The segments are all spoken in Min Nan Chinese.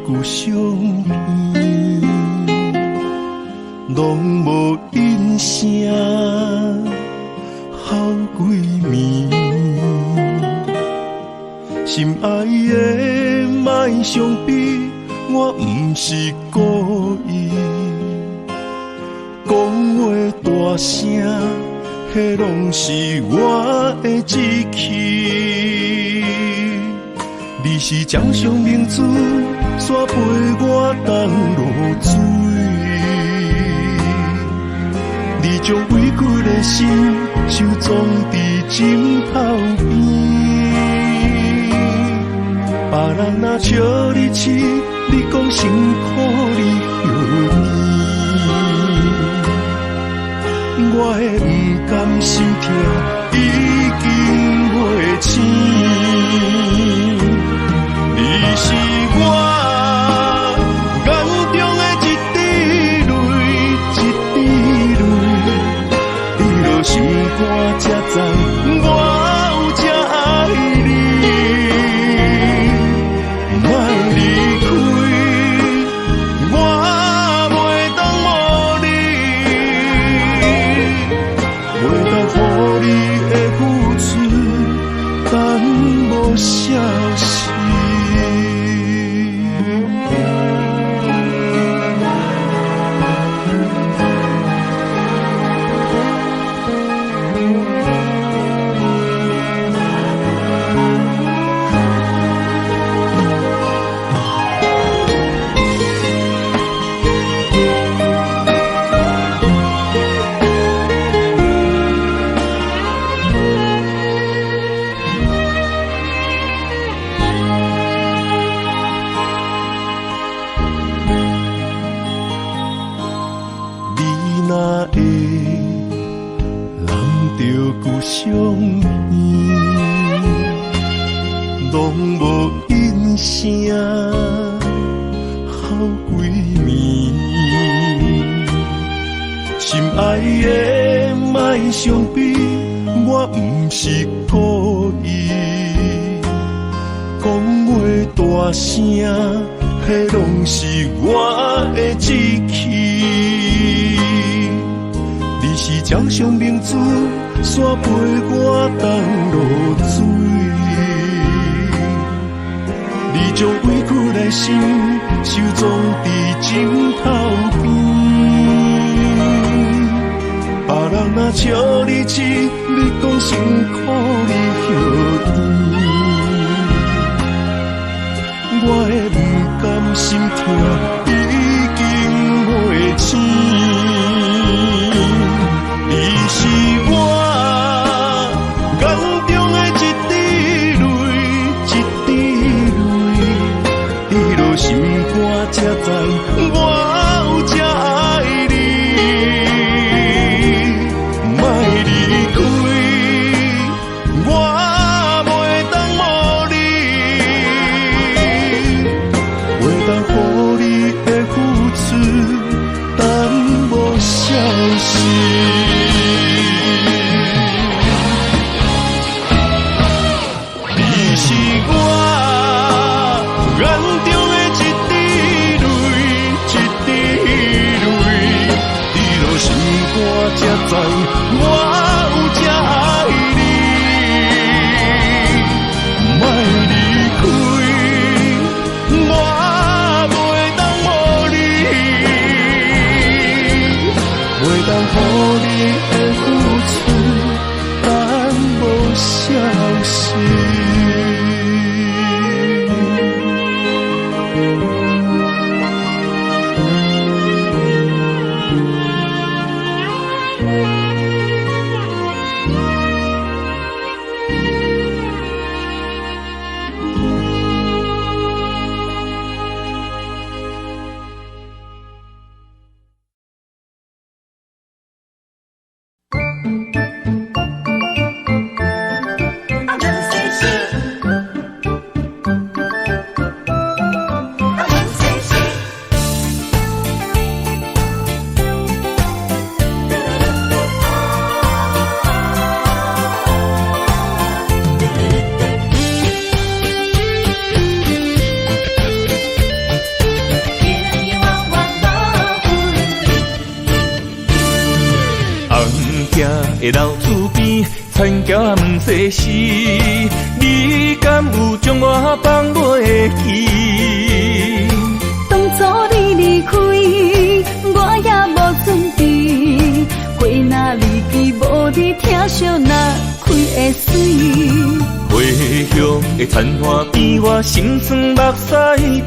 舊相片，攏無應聲，好幾暝。心愛的，莫傷悲，我毋是故意。講話大聲，彼攏是我的志氣。你是掌上明珠，煞陪我東落水。你將委屈的心收藏佇枕頭邊。別人若笑你痴，你講辛苦你歇眠。我的毋甘心疼已經袂醒。你是我眼中的一滴淚，一滴淚，滴落心肝才知我有這愛你。莫離開，我袂當無你，袂當予你的付出，等無消息。你若會攬著舊相片，攏無應聲，好幾暝。心愛的，莫傷悲，我毋是故意。講話大聲，彼攏是我的志氣。你是掌上明珠，煞陪我東落水。你將委屈的心收藏佇枕頭邊。別人若笑你痴，你講辛苦你歇甜。我的毋甘心疼已經袂醒。你是我眼中的一滴淚，一滴淚，滴落心肝才知我有這愛你。莫離開，我袂當無你，袂當予你的付出，等無消息。你是我眼中的一滴淚，一滴淚，滴落心肝才知我有這愛你。莫離開，我袂當無你，袂當予你的付出，等無消息。的老厝邊，田橋仔問世事，你敢有將我放袂記？當初你離開，我也無準備，花若離枝無你疼惜若開會媠。花香的殘花邊，我心酸目屎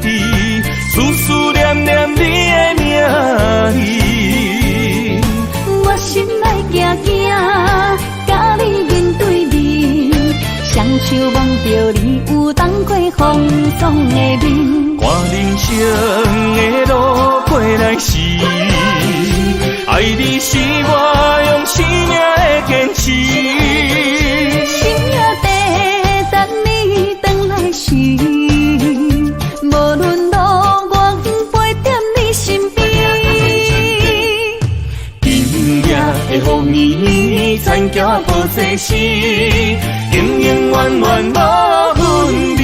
滴，思思念念你的名字。我心內驚驚，佮你面對面，雙手摸著你有當過風霜的面。看人生的路過來時，愛你是我用生命的堅持。心也在等你轉來時，無論路遠，陪踮你身邊。今夜的雨綿綿，田橋仔抱世事，永永遠遠無分離。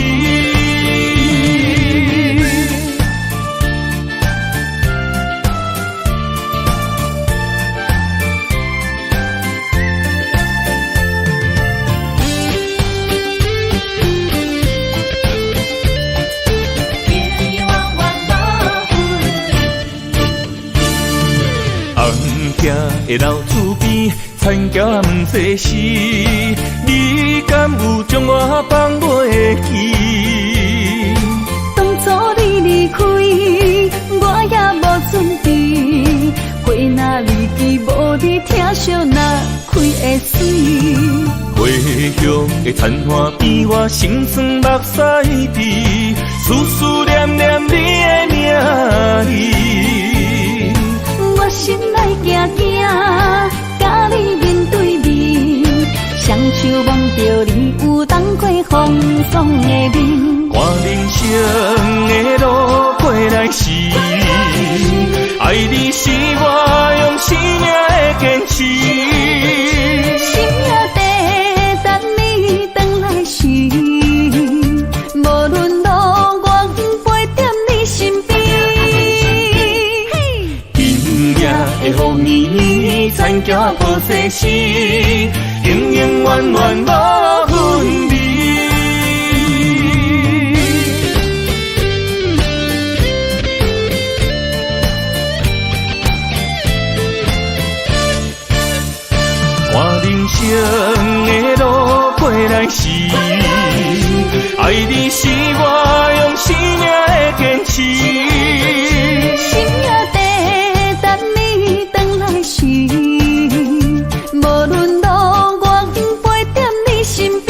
红桥的老厝邊，田橋仔問世事，你敢有將我放袂記？當初你離開，我也無準備，花若離枝無你疼惜若開會媠。花香的殘花邊，我心酸目屎滴，思思念念你的名字。我心內驚驚，佮你面對面，雙手摸著你有當過風霜的面。看人生的路過來時，愛你是我用生命的堅持。心也在等你轉來時，無論路遠，陪踮你身邊。今夜的雨綿綿，田橋仔抱世事，永永遠遠無分離。看人生的路過來時，愛你是我用生命的堅持。心也在等你轉來時，無論路遠，陪踮你身邊。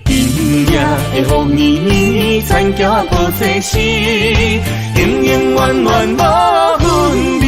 今夜的雨綿綿，田橋仔抱世事，永永遠遠無分離。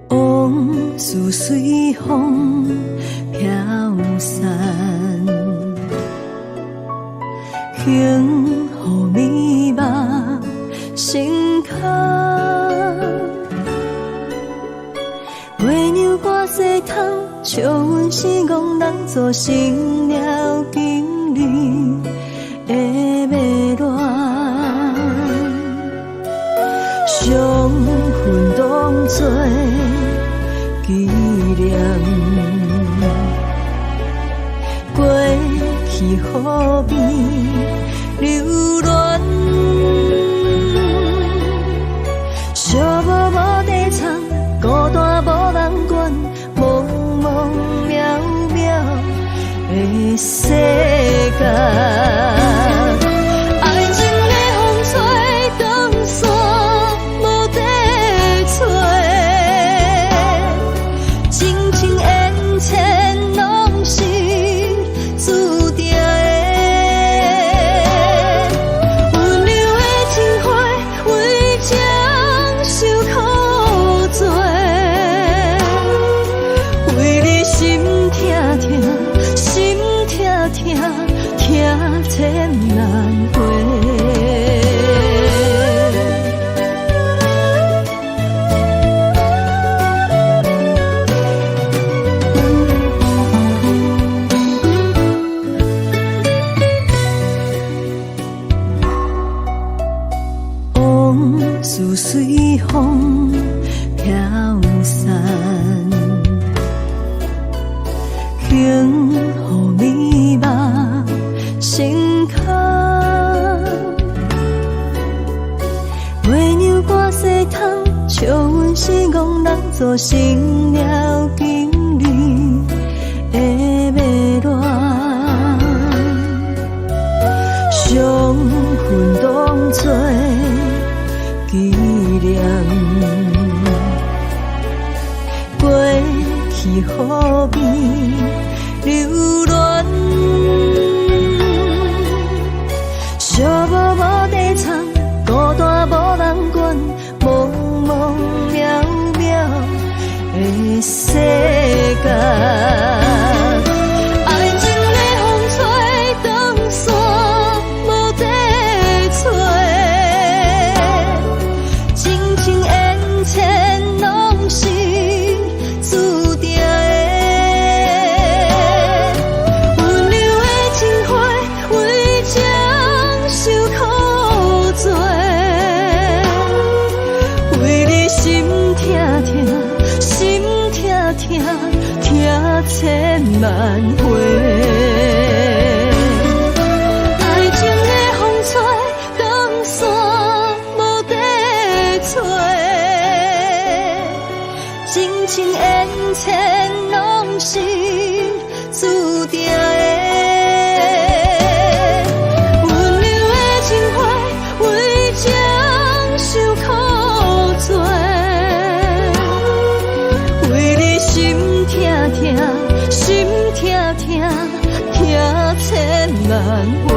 往事隨風飄散，幸福美夢成空。月娘掛西窗，笑阮是戇人造成了今日的迷恋。相分當作紀念，過去何必留戀？寂寞無地藏，孤單無人管，茫茫渺渺的世間。愛情的風吹斷線，無地找。思隨風飄散，幸福美夢成空。月娘掛西窗，笑阮是戇人做成了今日的迷恋。相分當作紀念，過去何必留戀？寂寞無地藏，孤單無人管，茫茫渺渺的世間。愛情的風吹斷線，無地找，情深緣淺攏是注定的。溫柔的情話為情受苦罪，為你心疼疼，心疼疼，疼千萬回。愛情的風吹斷線，無地找，情深緣淺攏是注定的。溫柔的情話為情受苦罪，為你心疼疼，心疼疼，疼千萬回。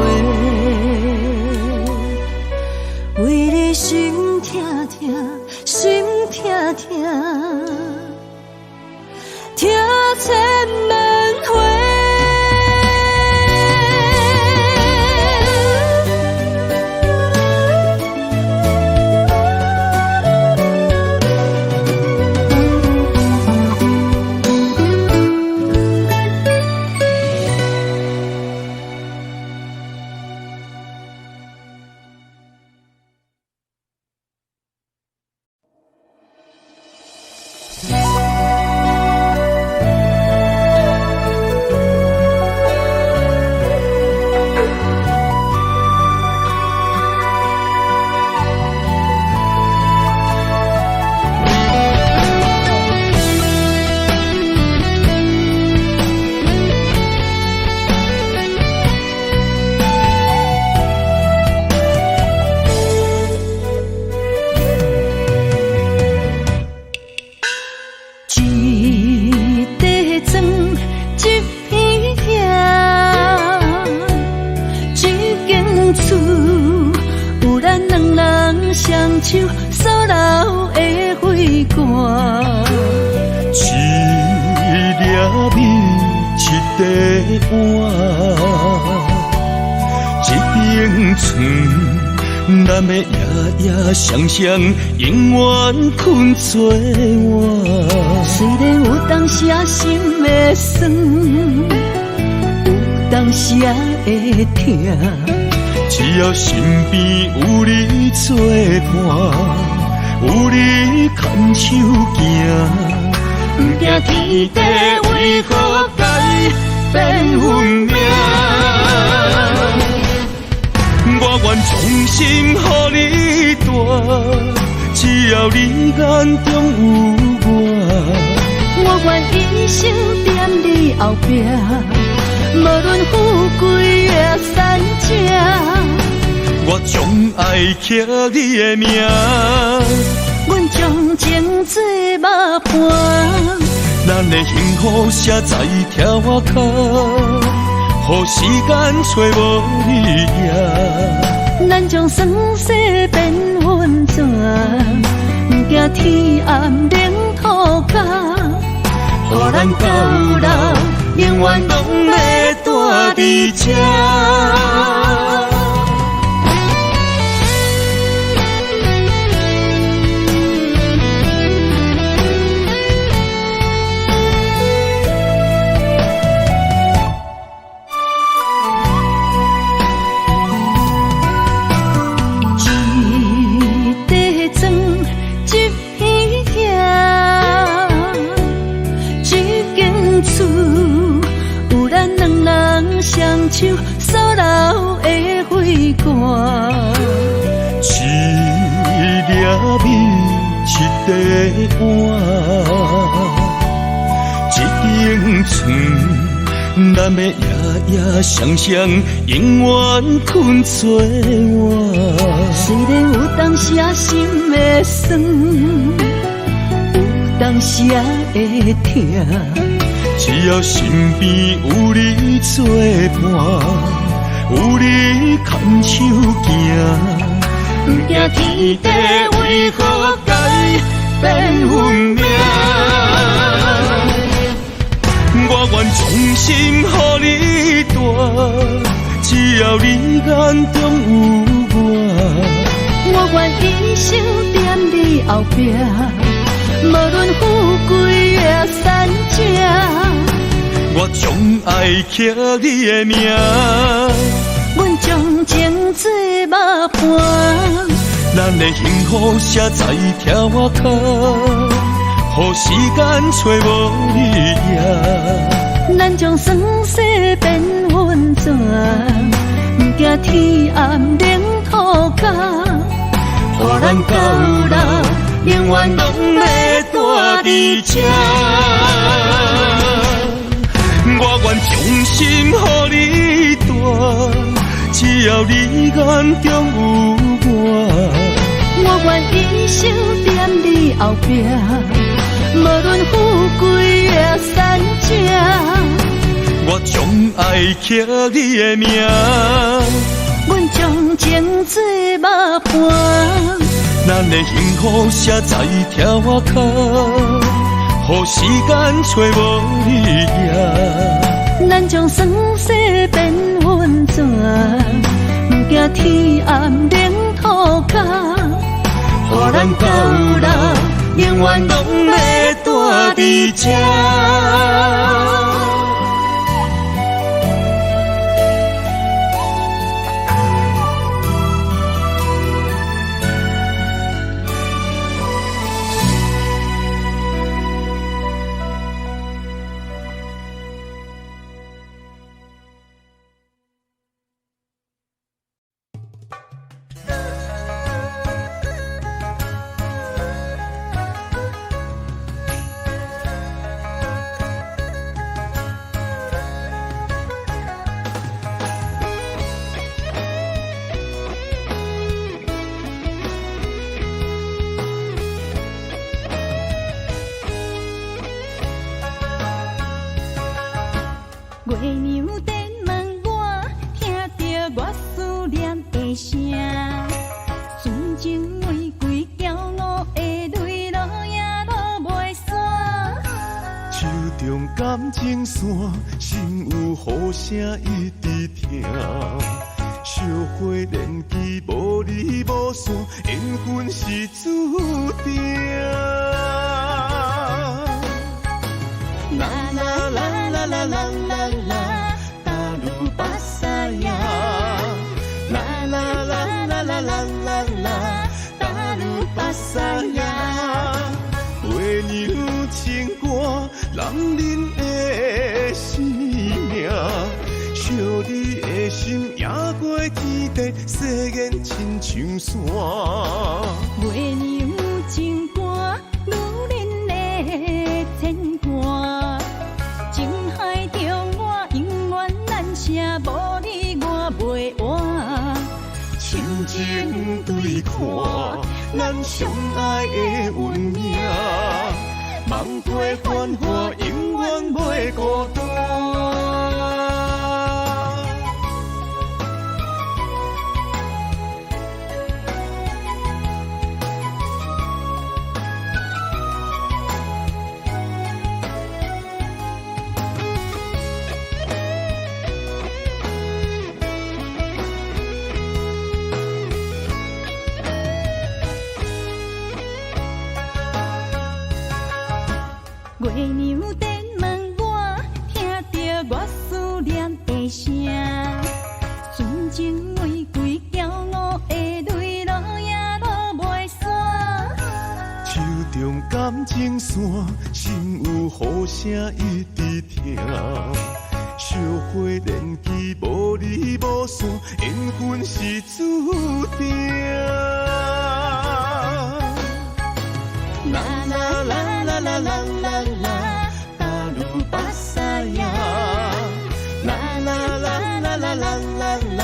為你心疼疼，心疼疼，疼千萬回。一塊磚，一片瓦，一間厝，有咱兩人雙手所留的血汗。一粒米，一塊碗，一間床，咱的夜夜双双，永遠睏做伴。雖然有當時仔心會酸，有當時仔會疼，只要身邊有你作伴，有你牽手行，不驚天地為何改變運命。我願衷心予你住，只要你眼中有我。我願一生踮你後壁，無論富貴抑散赤，我將愛刻你的名。阮將情做肉伴，咱的幸福寫在柱仔跤，予時間揣無你影。咱將酸世變溫泉，不驚天暗冷土跤，予咱到老，永遠攏欲蹛佇這。一塊美一块碗，这张床，咱欲夜夜双双，永远睏做伴。虽然有當時仔心會酸，有當時仔會疼，只要身邊有你作伴，有你牽手行，毋驚天地為何改變運命。我願衷心予你蹛，只要你眼中有我。我願一生踮你後壁，無論富貴抑散赤，我總愛刻你的名。阮將情做肉伴，咱的幸福寫在拆外口，予時間揣無你影。咱將酸澀變溫泉，毋驚天暗冷塗跤，予咱到老，永遠攏欲蹛佇這。我願衷心予你蹛，只要你眼中有我。我願一生踮你後壁，無論富貴抑散赤，我總愛刻你的名。阮將情做肉伴，咱的幸福寫在拆外口，予時間揣無你影。咱將酸澀變溫泉，毋驚天暗冷塗跤，予咱到老，永遠攏欲蹛佇這。月娘在問我，聽著我思念的聲，純情玫瑰驕傲的淚落也落袂散。手中感情線，心有雨聲一直疼。小花連枝無離無散，緣分是注定。啦啦啦啦啦啦啦啦，達魯巴薩呀！啦啦啦啦啦啦啦啦，達魯巴薩呀！月娘情歌，男人的生命，惜你的心，赢過天地，誓言親像山。月娘情歌，女人的牽掛，情海中我永遠難捨，無你我袂活。深情對看，咱相愛的運命，夢過繁華，永遠袂孤單。月娘在問我，聽著我思念的聲，純情玫瑰驕傲的淚落也落袂散。手中感情線，心有雨聲一直疼。小花連枝無離無散，緣分是注定。啦啦啦啦，達魯巴薩呀，啦啦啦啦啦啦啦啦，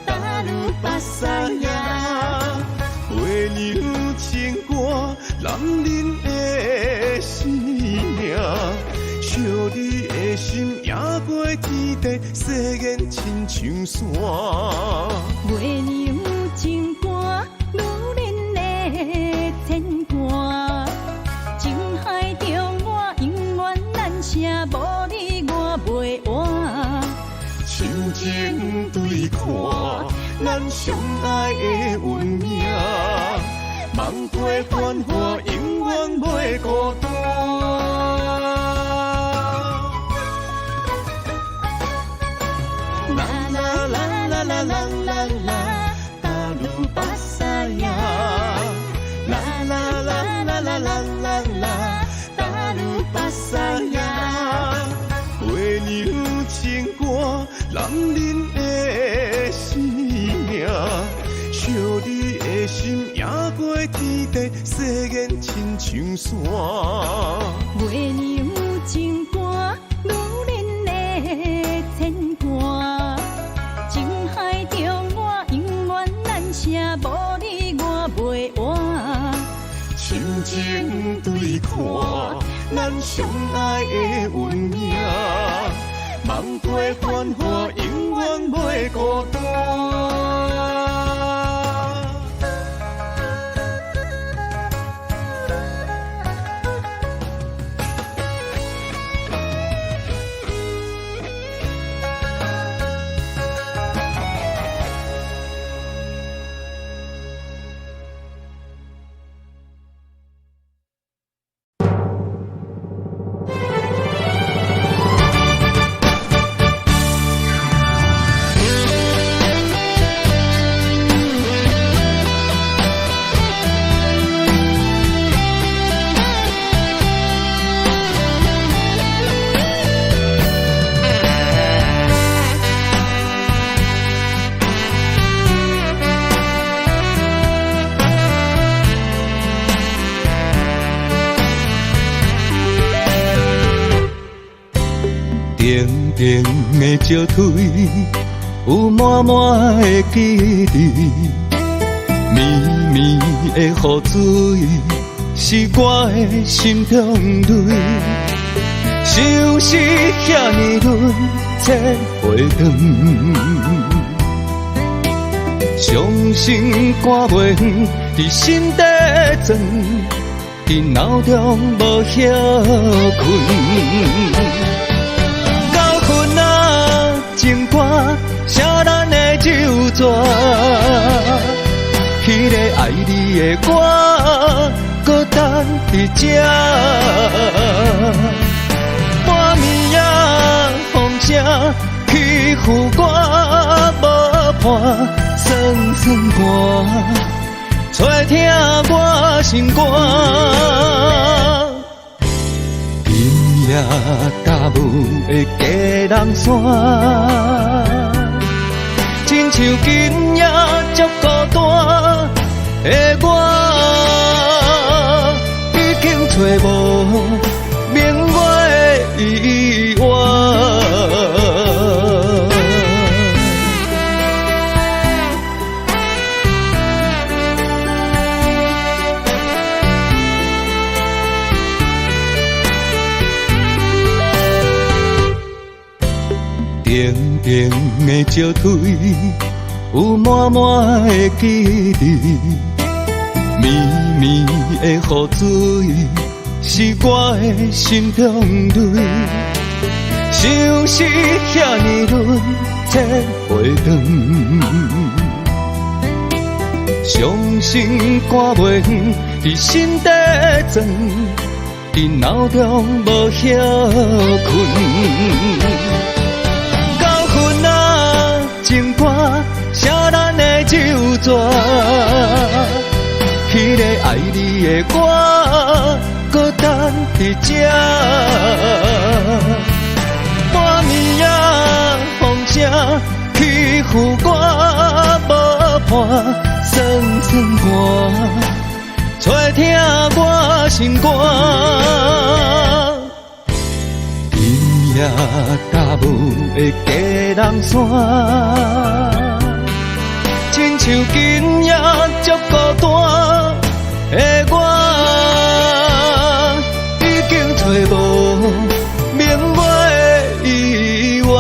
達魯巴薩呀。月娘情歌，男人的生命，惜你的心，赢过天地，誓言亲像山。月娘情歌，女人的牵挂，情海中我永远难舍，无你我袂活。深情对看，咱相愛的運命，梦過繁華，永遠袂孤單。啦啦啦啦啦啦啦啦，達魯巴薩呀，啦啦啦啦啦啦啦啦，達魯巴薩呀。月娘情歌，男人的生命，惜你的心，赢過天地，誓言親像山。月娘情歌，女人的牽掛，情海中我永遠難捨，無你我袂活。深情對看，咱相愛的運命，夢過繁華，永遠袂孤單。甜甜的石腿，有满满的记忆，绵绵的雨水，是我的心中泪。相思遐呢轮，切袂断，伤心赶袂远，伫心底转，伫脑中无歇睏。情歌写咱的酒逝，彼个爱你的我，阁等伫这。半暝仔风声欺负我无伴，酸酸寒，吹疼我心肝。今夜大雾的鸡笼山，亲像今夜足孤单的我，已经找无明月的伊我。甜甜的石腿，有满满的记忆，绵绵的雨水，是我的心中泪。相思遐呢轮，切袂断，伤心赶袂远，伫心底转，伫脑中无歇睏。情歌写咱的酒逝，彼个爱你的我，阁等伫这。半暝仔风声欺负我无伴，酸酸寒，吹疼我心肝。夜踏霧的基隆山，親像今夜足孤單的我，已經揣無明月的伊我。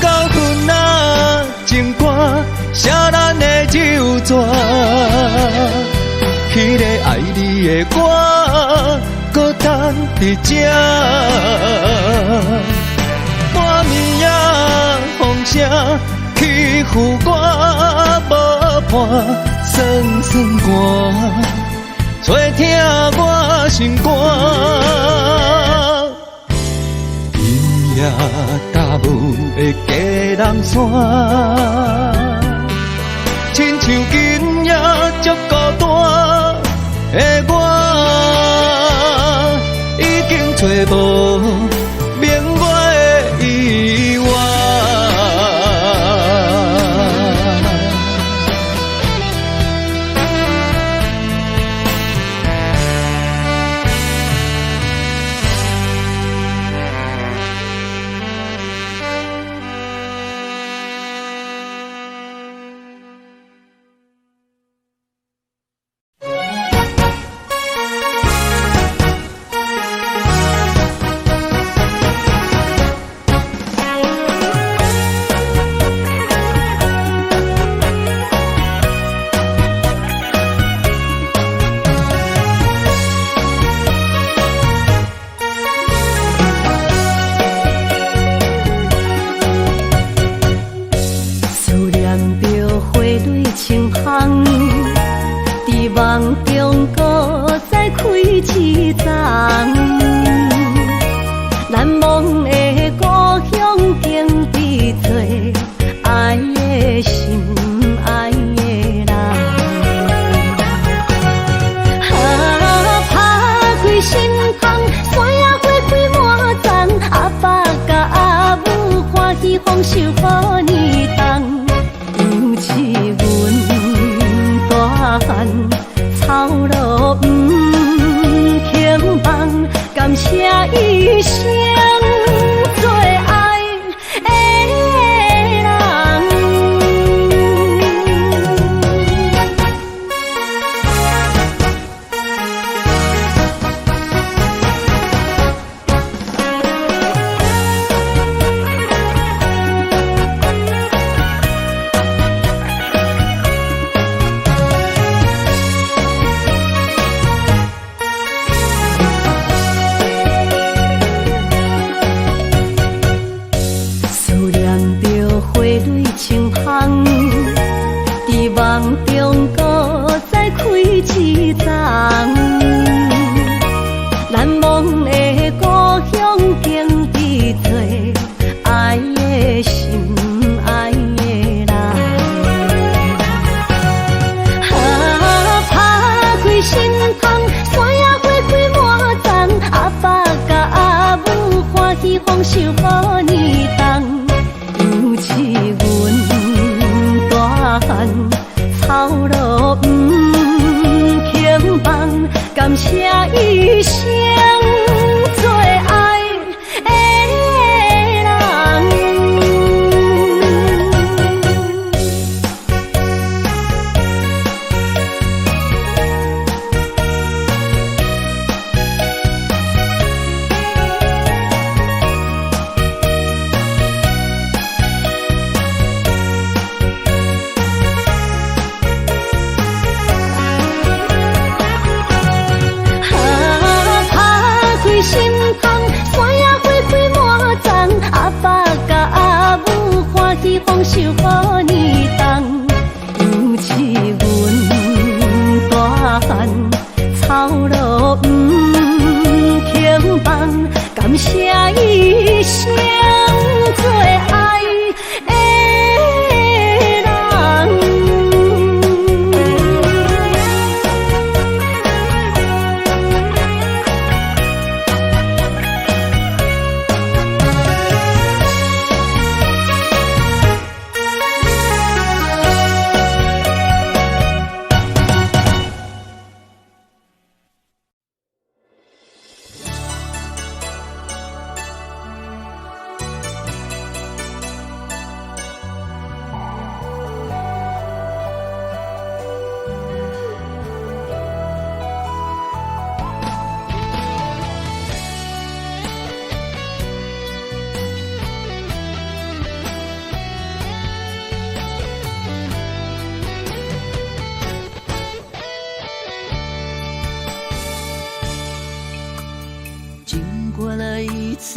九份啊，情歌寫咱的酒紙。彼个愛你的我，閣等佇這。半暝仔風聲欺負我無伴，酸酸寒，吹疼我心肝。今夜踏霧的基隆山，親像今夜足孤單的我，已經揣無明月的伊我。思念著花蕊清香，佇夢中閣再開一叢。難忘的故鄉景致多，愛的心，愛的人。啊，拍開心窗，山野花開滿叢，阿爸佮阿母歡喜豐收好年冬。楊試阮大漢，操勞毋肯放，感謝一生最愛的人。思念著花蕊清香，佇夢中閣再開一叢。難忘的故鄉景致多，愛的心，愛的人。啊，拍開心窗，山野花開滿叢，阿爸佮阿母歡喜豐收好年冬。楊試阮大漢，操勞毋肯放，感謝一生最愛的人。啊，拍開心窗，山野花開滿叢，阿爸佮阿母歡喜豐收好年冬。楊試阮大漢，操勞毋肯放，感謝一生最愛的人。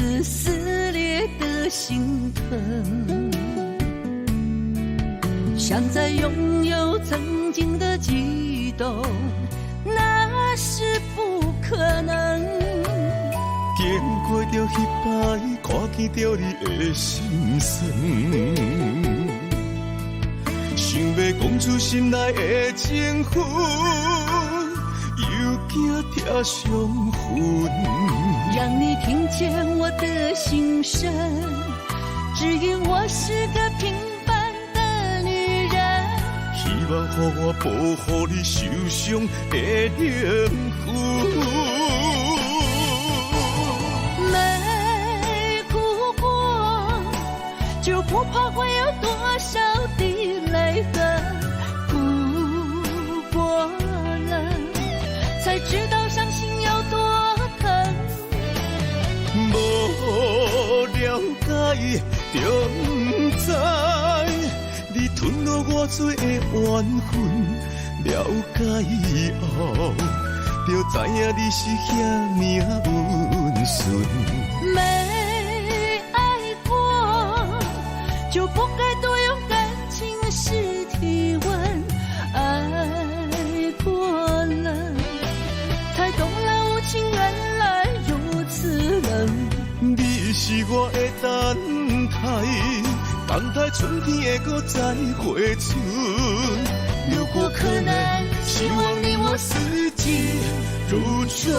次撕裂的心疼，想再擁有曾經的激動，那是不可能。經過著彼擺，看見著你的心酸，想欲講出心內的情分，又驚拆傷痕。讓你聽見我的心聲，只因我是個平凡的女人。希望予我保護你受傷的靈魂。沒哭過，就不怕會有多少的淚痕。哭過了，才知道傷心有多疼。無了解就毋知，你吞落偌濟的怨恨。了解以後，就知影你是遐爾溫順。沒愛過，就不該多用感情試體溫。愛過了，才懂了無情原來如此冷。你是我的等待，等待春天會閣再回春。如果可能，希望你我四季如春。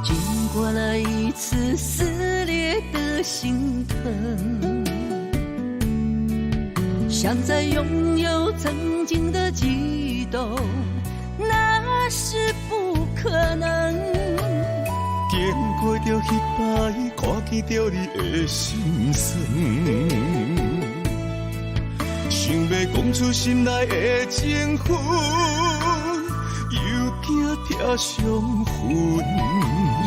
經過了一次撕裂的心疼，想再擁有曾經的激動，那是不可能。經過著彼擺，看見著你的心酸，想欲講出心內的情分，又驚拆傷痕。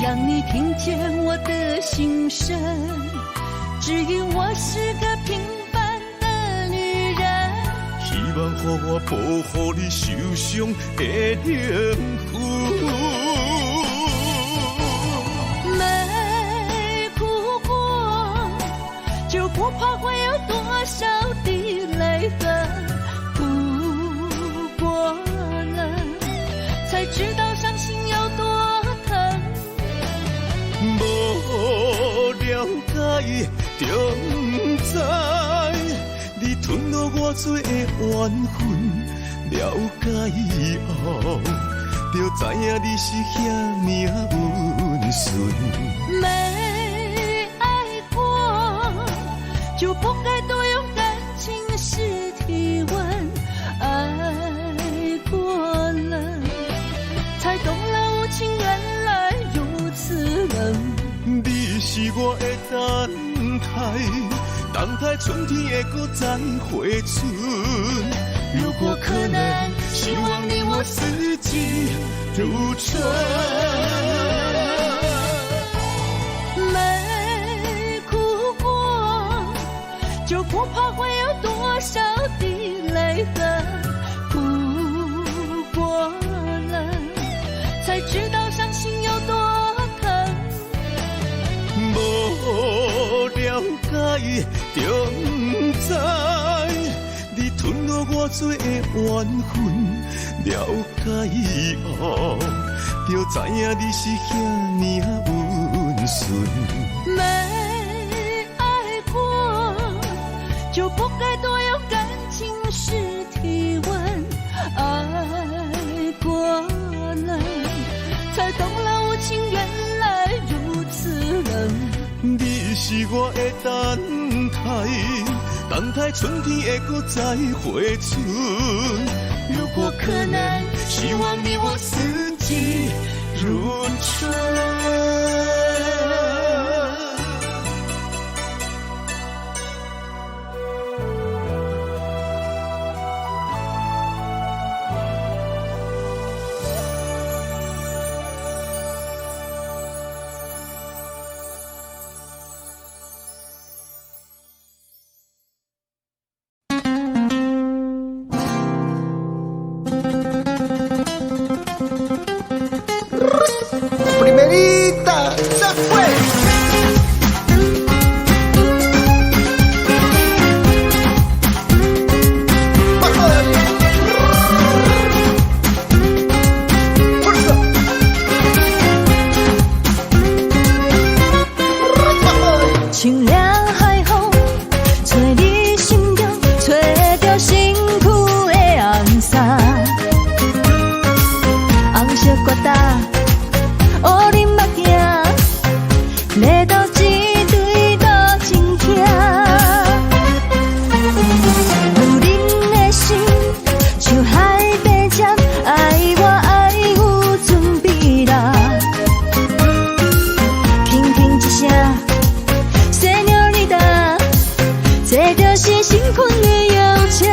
讓你聽見我的心聲，只因我是個平凡的女人。希望予我保護你受傷的靈魂。沒哭過，就不怕會有多少的淚痕。哭過了，才知道傷心有多疼。無了解就毋知，你吞落偌濟的怨恨。了解以後，就知影你是遐爾溫順。沒愛過，就不該多用感情試體溫。愛過了，才懂了無情原來如此冷。你是我的等待，等待春天會閣再回春。如果可能，希望你我四季如春。沒哭過，就不怕會有多少的淚痕。哭過了，才知道傷心有多疼。無了解就毋知，你吞落偌濟的怨恨。了解以後，就知影你是遐爾溫順。沒愛過，就不該多用感情試體溫。愛過了，才懂了無情原來如此冷。你是我的等待，等待春天會閣再回春。如果可能，希望你我四季如春。這就是心困的邀請。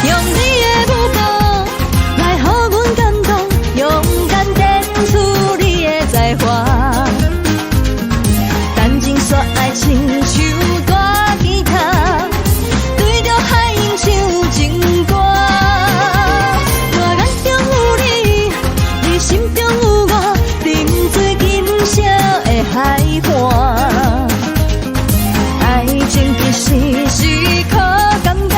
用你的舞步來予阮感動，勇敢展出你的才華。感情線愛親像大吉他，對著海湧唱情歌。我眼中有你，你心中有我，沉醉金色的海岸。愛情其實是靠感覺，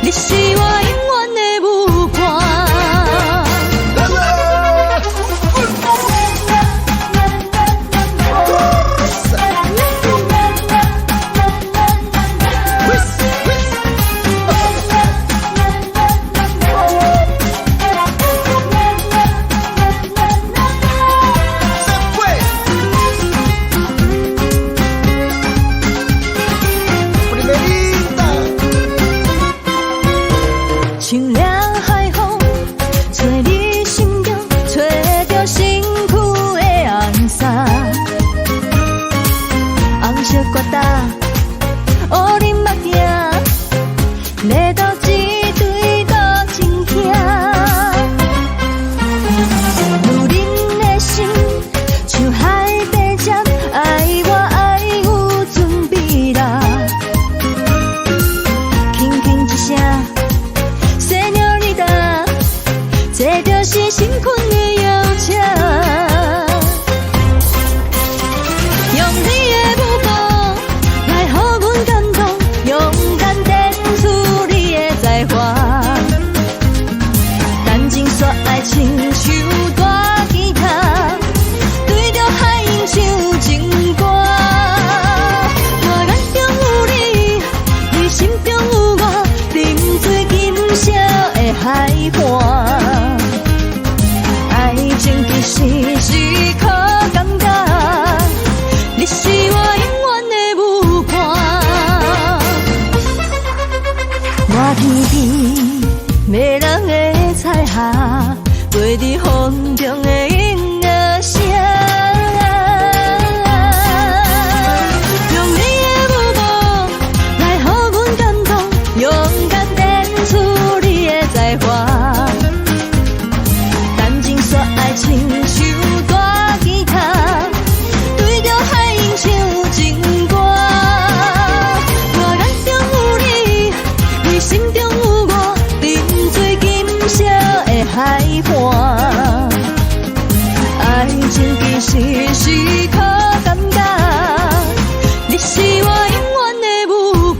你是我永遠的舞伴。像掠海風，吹你心中，吹著身軀的紅紗，紅色疙瘩，烏恁目鏡，來到這對多情兄。女人的心像海底針，愛我愛有準備啦，輕輕一聲。Señorita，這就是心困的邀請。用你的舞步來予阮感動，勇敢展出你的才華。感情線愛親像大吉他，對著海湧唱情歌。我眼中有你，你心中有我，沉醉金色的海岸。愛情其實是靠感覺，你是我永遠的舞伴。我偏偏迷人的彩霞，飛佇風中的音樂聲。用你的舞步來予阮感動，勇敢展出你的才華。感情線愛親像大吉他，對著海湧唱情歌。我眼中有你，你心中有我，沉醉金色的海岸。愛情其實是靠感覺，你是我永遠的舞伴。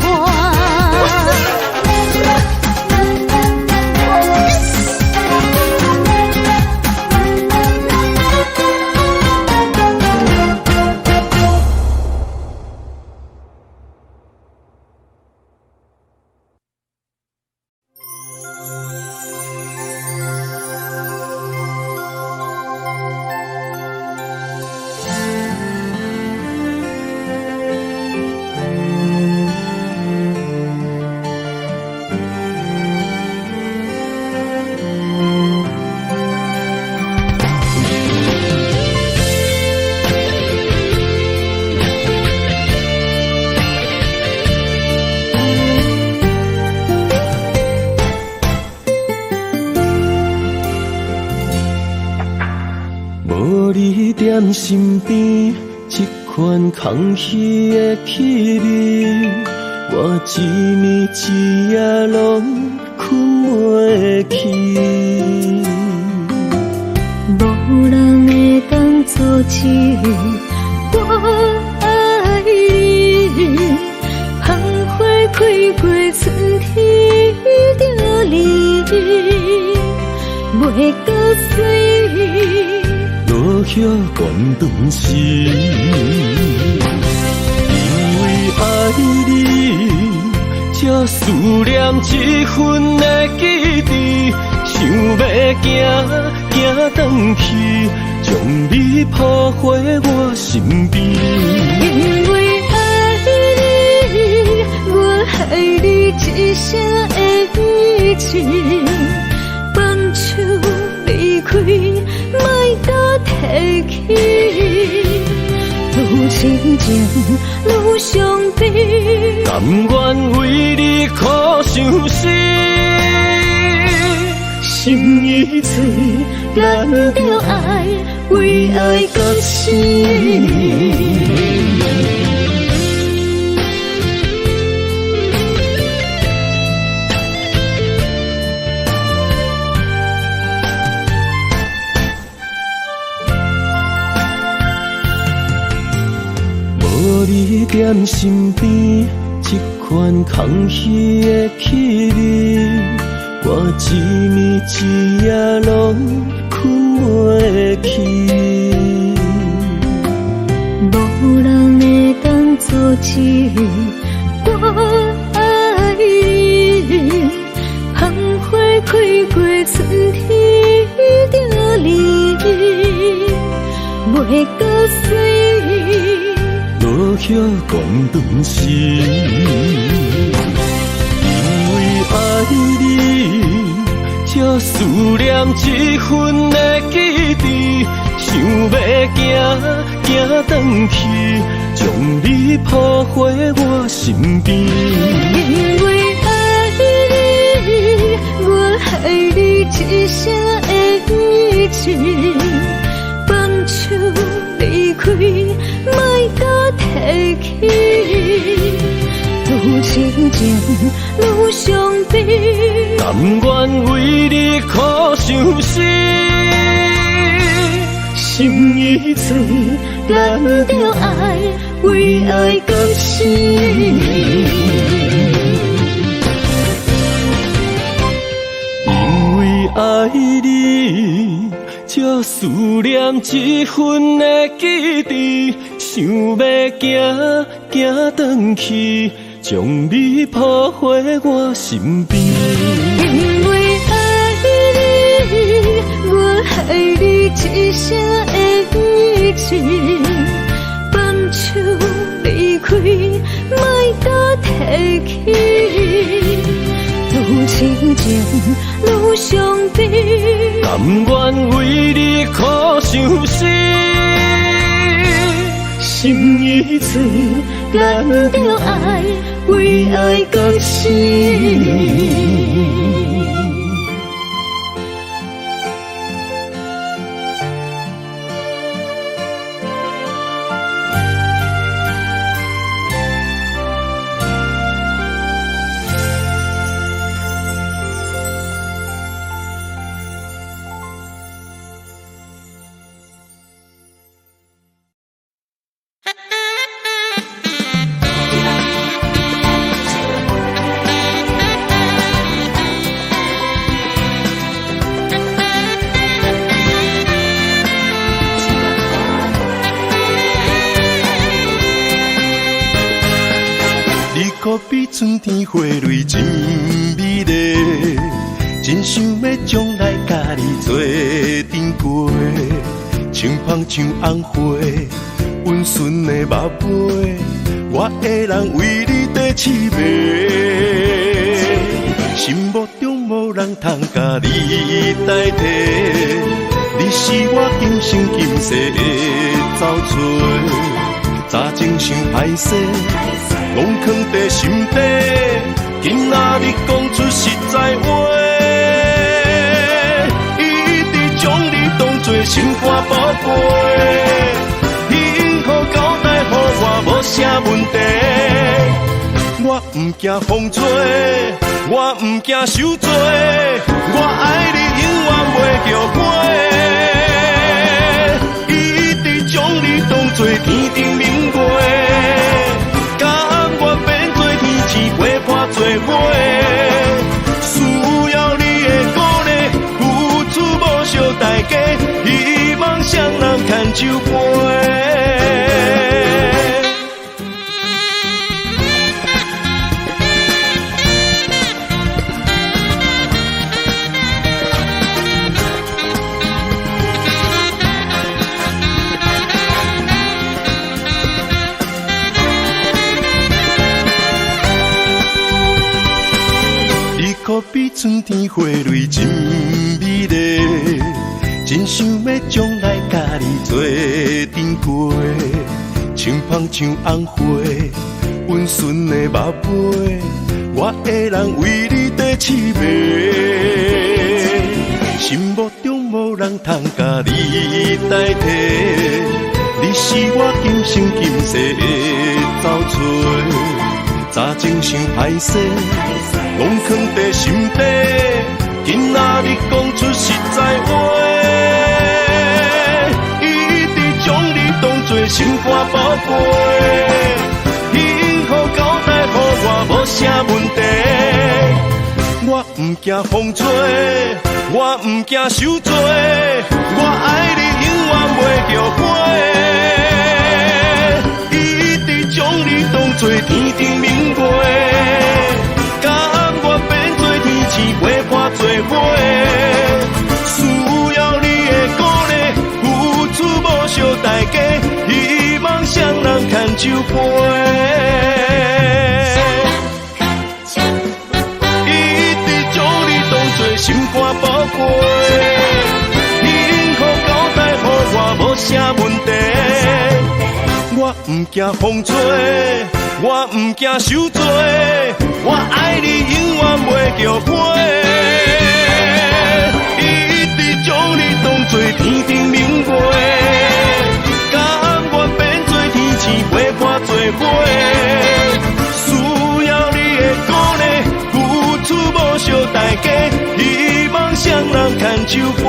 無你踮身邊，這款空虛的氣味，我一暝一夜攏睏袂去。無人會當阻止我愛你，芳花開過春天著你，袂閣水。落葉斷斷時，因為愛你，才思念這份的記憶，想欲行行轉去，將你抱回我身邊。因為愛你，我愛你一生的一世，放手離開，莫閣提起。有痴情愈傷悲，甘願為你苦相思。心已碎，咱著愛為愛到死。無你踮身邊，這款空虛的氣味，我一暝一夜攏睏袂去。無人會當阻止我愛你，芳花開過春天著你，袂閣水。落葉斷斷絲，因為愛你，才思念這份的記憶，想欲行行轉去，將你抱回我身邊。因為愛你，我愛你一生的一世，放手離開，莫閣提起。愈痴情愈傷悲，甘願為你苦相思。心已碎，咱著愛為愛到死。因為愛你，才思念這份的記憶，想欲行行轉去，將你抱回我身邊。因為愛你，我愛你一生的一世，放手離開，莫閣提起。愈痴情愈傷悲，甘願為你苦相思。心已碎，咱著愛為愛到死。你可比春天花蕊真美麗，真想欲將來佮你做陣過，像芳像紅花，溫順的肉皮，我的人為你綴刺眉。心目中無人通共你代替，你是我今生今世的找揣。早前想歹勢，攏藏佇心底，今仔日講出實在話，一直將你當作心肝寶貝，幸福交代予我無啥問題，我毋驚風吹，我毋驚受罪，我愛你永遠袂後悔。一直將你當作天頂明月，甘願變做天星陪伴做伙，需要你的鼓勵，付出無惜代價，希望雙人牽手飛。你可比春天花蕊真美麗，真想欲將來佮你做陣過，像芳像红花，温顺的肉皮，我的人为你缀刺眉。心目中无人通共你代替，你是我今生今世的找揣。早前想歹势，拢藏伫心底，今仔日讲出实在话，一直将你当作心肝宝贝，幸福交代予我无啥问题，我毋惊风吹，我毋惊受罪，我爱你永远袂后悔。一直将你当作天顶明月，甘愿变作天星陪伴做伙。需要你的鼓励，付出无惜代价，希望双人牵手飞。一直将你当作心肝宝贝，幸福交代予我无啥问题。我毋惊风吹，我毋惊受罪，我爱你永远袂后悔。一直将你当作天顶明月，甘愿变作天星陪伴做伙。需要你的鼓励，付出无惜代价，希望双人牵手飞。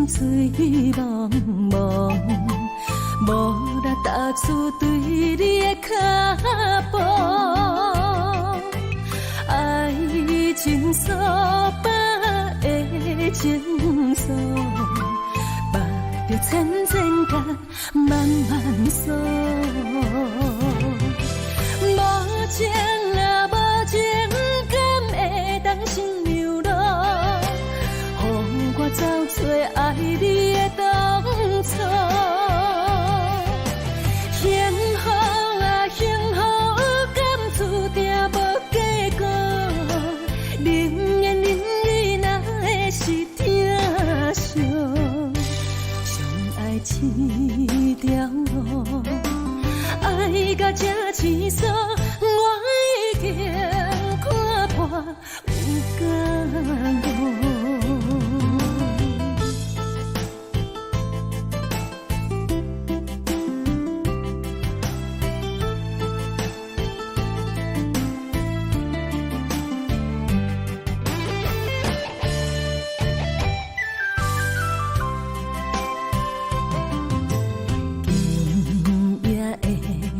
醉茫茫，无力踏出对你的脚步，爱情所放的情愫，缚著千千结，万万锁。无情啊，无情，敢会当心让路？予我走找爱你的当初。幸福啊，幸福，敢注定无结果？宁愿忍你若会是疼惜，相爱这条路，爱到这生疏，我已经看破有甲无。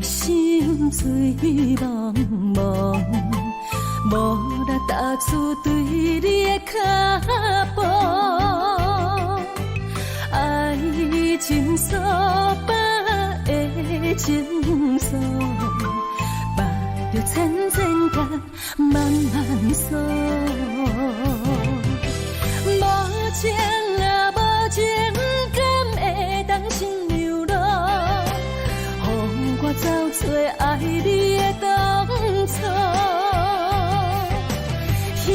心醉茫茫，无力踏出对你的脚步，爱情所放的情愫，缚著千千结，万万锁。无情啊，无情，敢会当心让路？予我走找爱你的当初。幸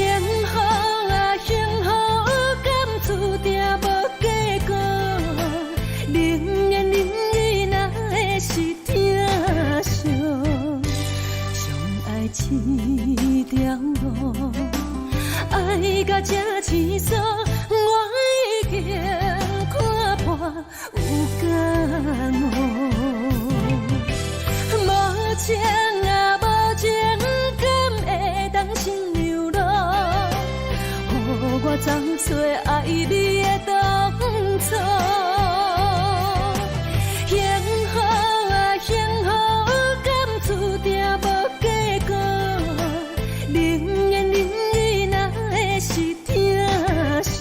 福啊，幸福，敢注定无结果？宁愿忍你若会是疼惜，相爱这条路，爱到这生疏，我已经看破有甲无。无情啊，无情，敢会当心让路？找愛你的當初。幸好啊，幸好，敢注定無結果，寧願忍伊若會是疼惜，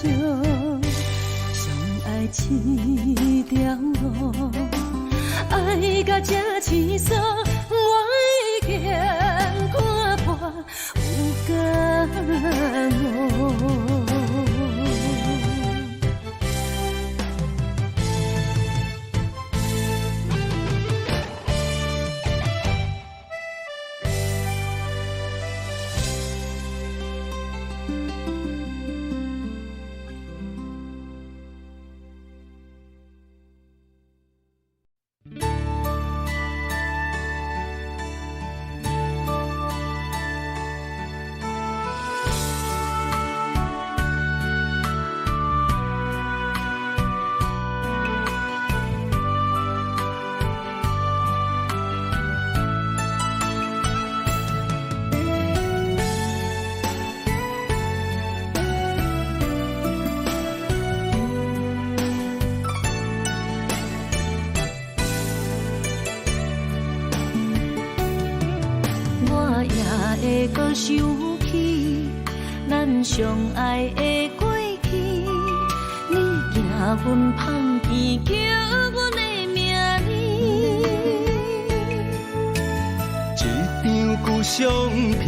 相愛這條路，愛到這生疏，我已經看破有甲無。會閣想起咱相愛的過去，你驚阮芳見叫阮的名字。一張舊相片，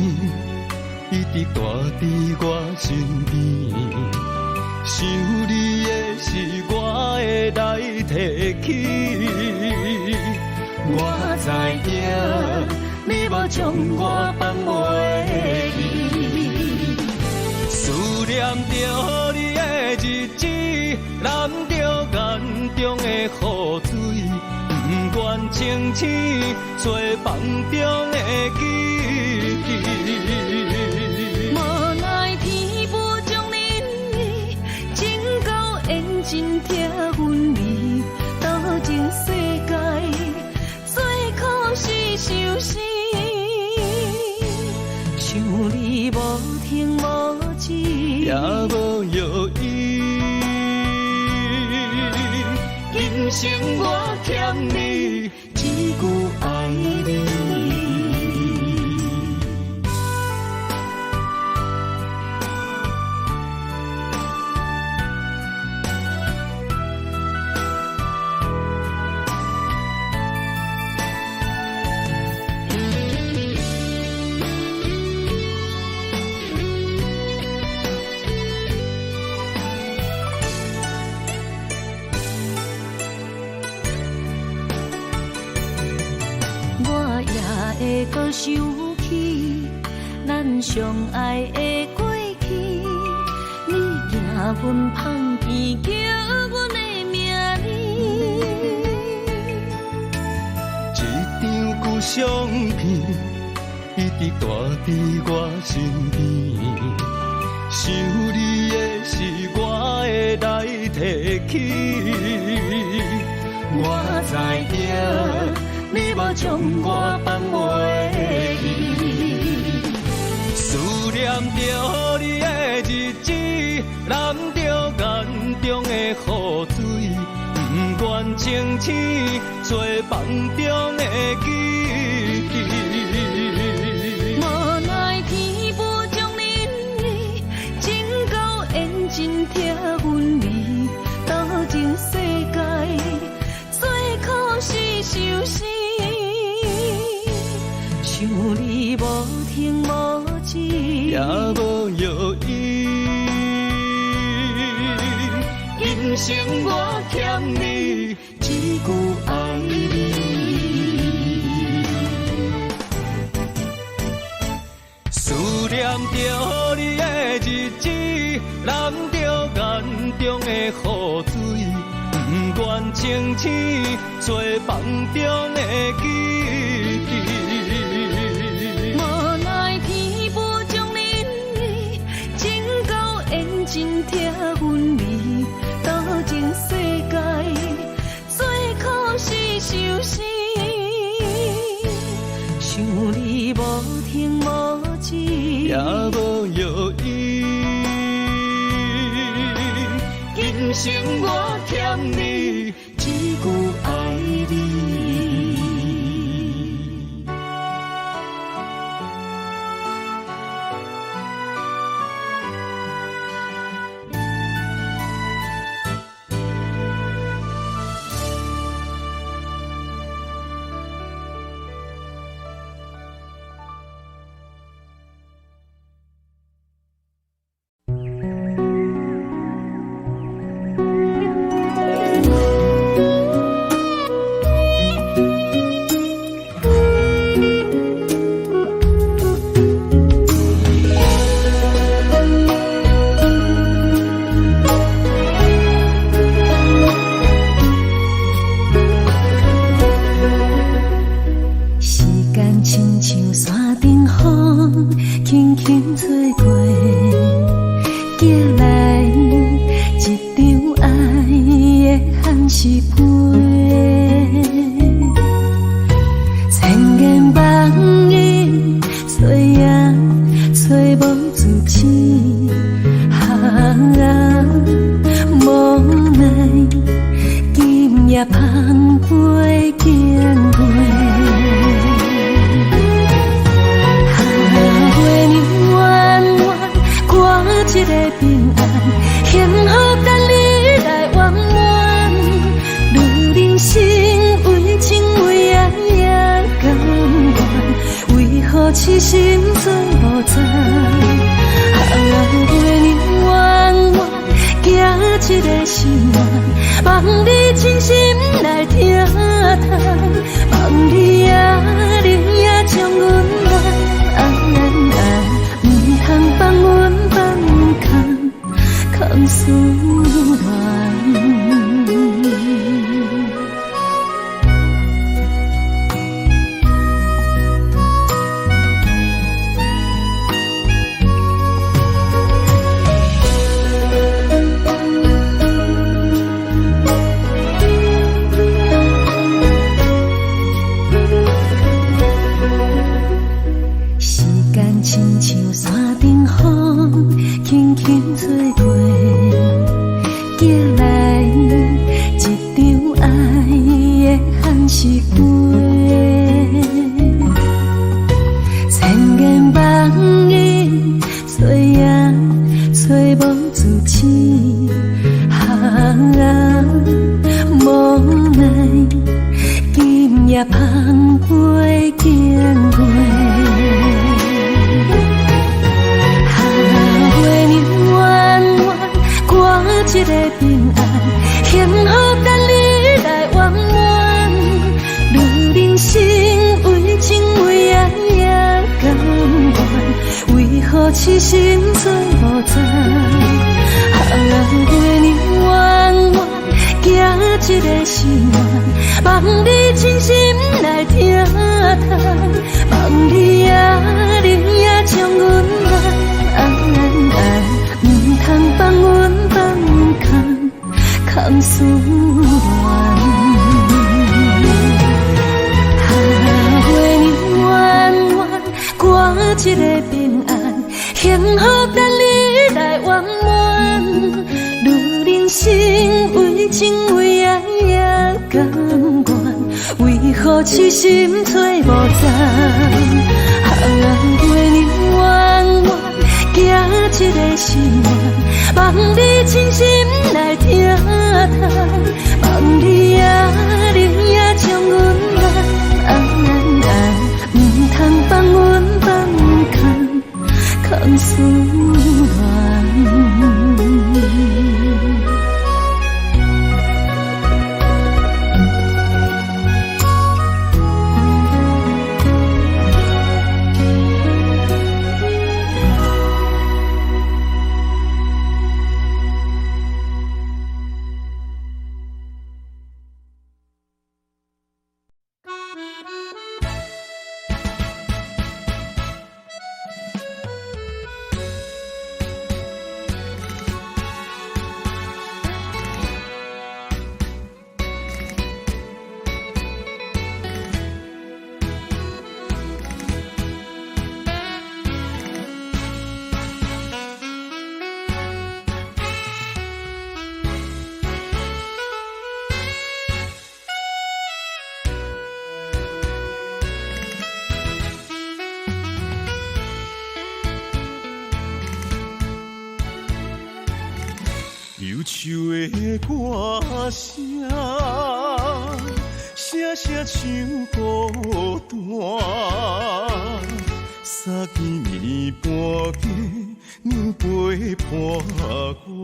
一直蹛佇我身邊，想你的是我會來提起。我知影你無將我放袂記，思念著你的日子，淋著眼中的雨水，不願清醒，做夢中的記憶。無奈天無將恁意，情到緣盡拆分離，多情世界最可惜相思。想你無停無止，也無藥醫。今生我欠你，一句愛你。我也會閣想起咱相愛的過去，你驚阮芳見叫阮的名字。一張舊相片，一直蹛佇我身邊，想你的是我會來提起。我知影你無將我放袂記，思念著你的日子，淋著眼中的雨水，不願清醒，做夢中的記憶。無奈天無將恁意，情到緣盡拆分離，多情世界最可惜相思。想你無停無止，也無藥醫。今生我欠你一句愛你。思念著你的日子，淋著眼中的雨水，不願清醒，做夢中的記憶。無奈天無將恁意，情到緣盡拆分離，多情世界最可惜相思。想你無停無止，也無藥醫。是飞。千言万语找也找無自止，啊，無奈今夜捧杯敬月。啊，月娘圆圆，我一个平安，幸福等你來圓滿。女人心為情為愛也甘願，為何痴心做無殘？啊，月娘圓圓，寄一个心願，望你真心來疼嘆，望你啊，你也將阮愛，毋通放阮放空，空思戀。時間親像山頂風，輕輕吹過，寄來一場愛的限時飛。千言萬語找也找無自止，啊，無奈今夜捧杯敬月。啊，月娘圓圓，我一個平安，幸福等你來圓滿。女人心為情為愛也甘願，為何痴心做無殘？啊，月娘圓圓，寄一個心願，望你真心來疼嘆，望你啊，你也將阮愛，毋通放阮放空，空思戀。啊，月娘圓圓，我一個平安，幸福等你來圓滿。女人心為情為愛也甘願，為何痴心找無殘？啊，月娘圓圓，寄一個心願，望你真心來疼嘆，望你啊，你也將阮愛，毋通放阮放空，空思戀。忧愁的歌声，声声唱孤单。三更暝半更，娘陪伴我。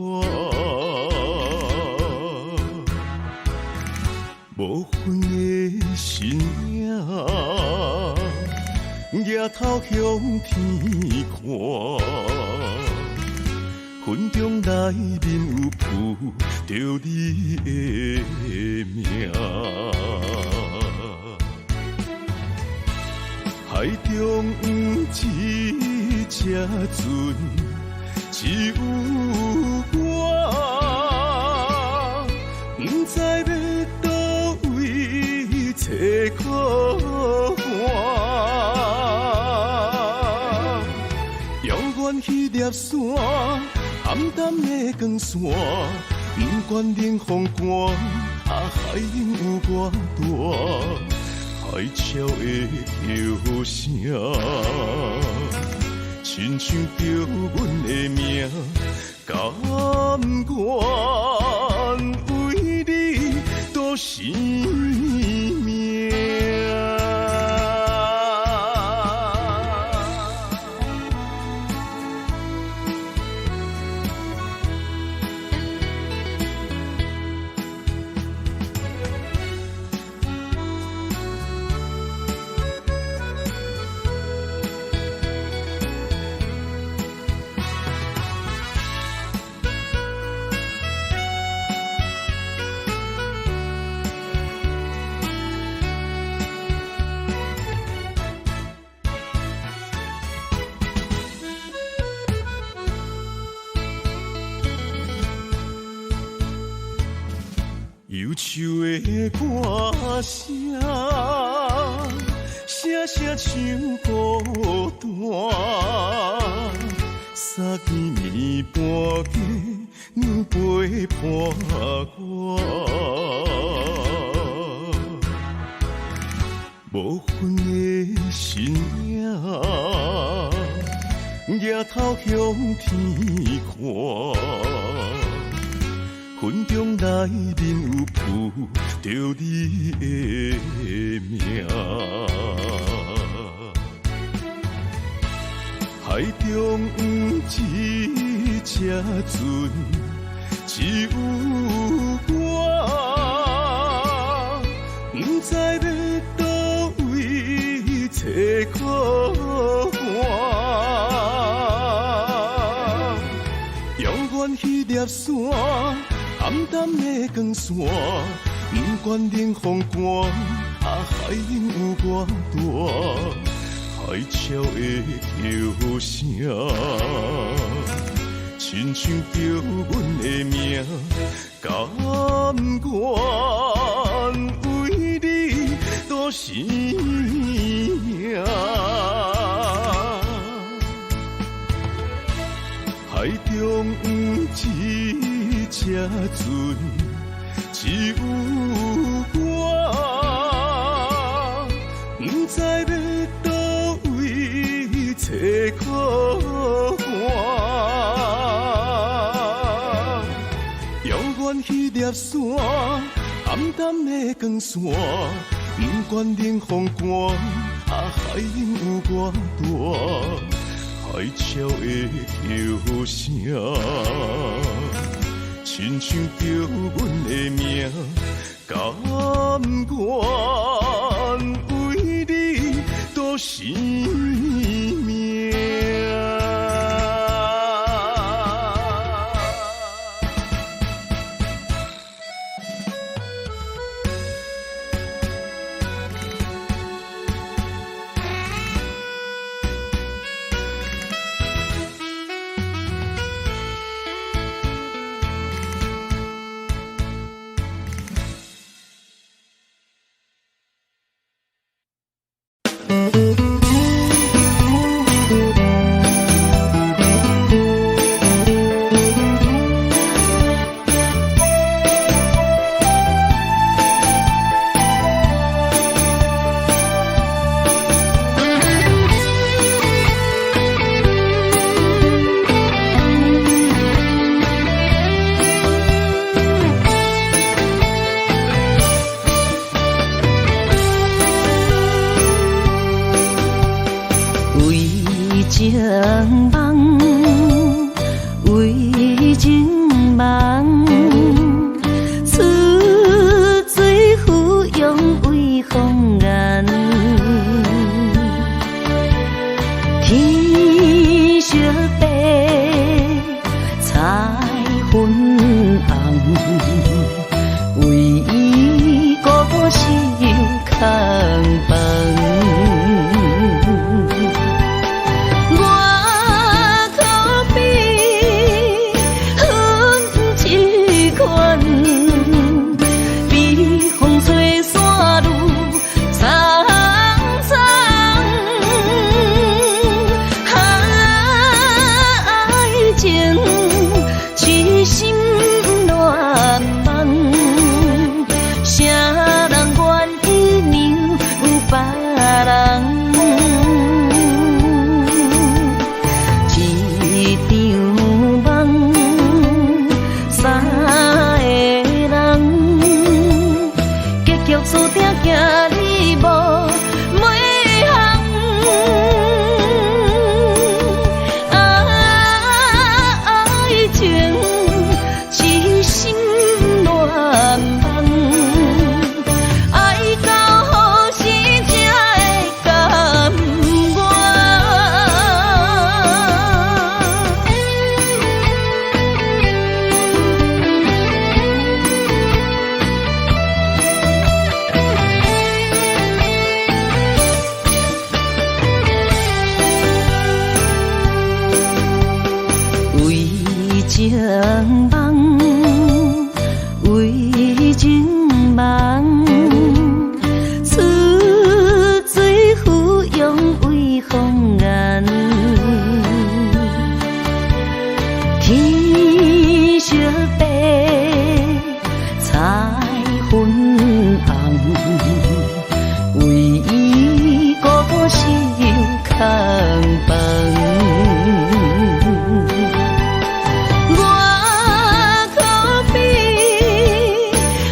无魂的身影，举头向天看。云中内面有浮著你的名，海中有一隻船，只有我，不知欲粒山，暗淡的光线，不管冷风寒，啊海涌有偌大，海潮的叫声，亲像叫阮的名，甘愿为你赌生命。忧愁的歌声，声声唱孤单。三更暝半更，娘陪伴我。无魂的身影，举头向天看。云中内面有浮著你的名，海中一只船，只有我，不知欲佗位找靠岸。遥远彼粒山。暗淡的光线，不管冷风寒，啊海涌有偌大，海潮的叫声，亲像叫阮的名，甘愿为你赌生命。海中一只船，只有我，不知欲佗位找靠岸。遥远彼粒山，暗淡的光线，不管冷风寒，啊海涌有偌大，海潮的叫声，亲像叫阮的名，甘愿为你赌生命。为情梦，为情梦，出水芙蓉为红颜。天色白，彩粉红，为伊孤守空房。我可比恨一情夢，為情夢，出水芙蓉為紅顏，天色白，彩粉紅，為伊孤身空房。我可比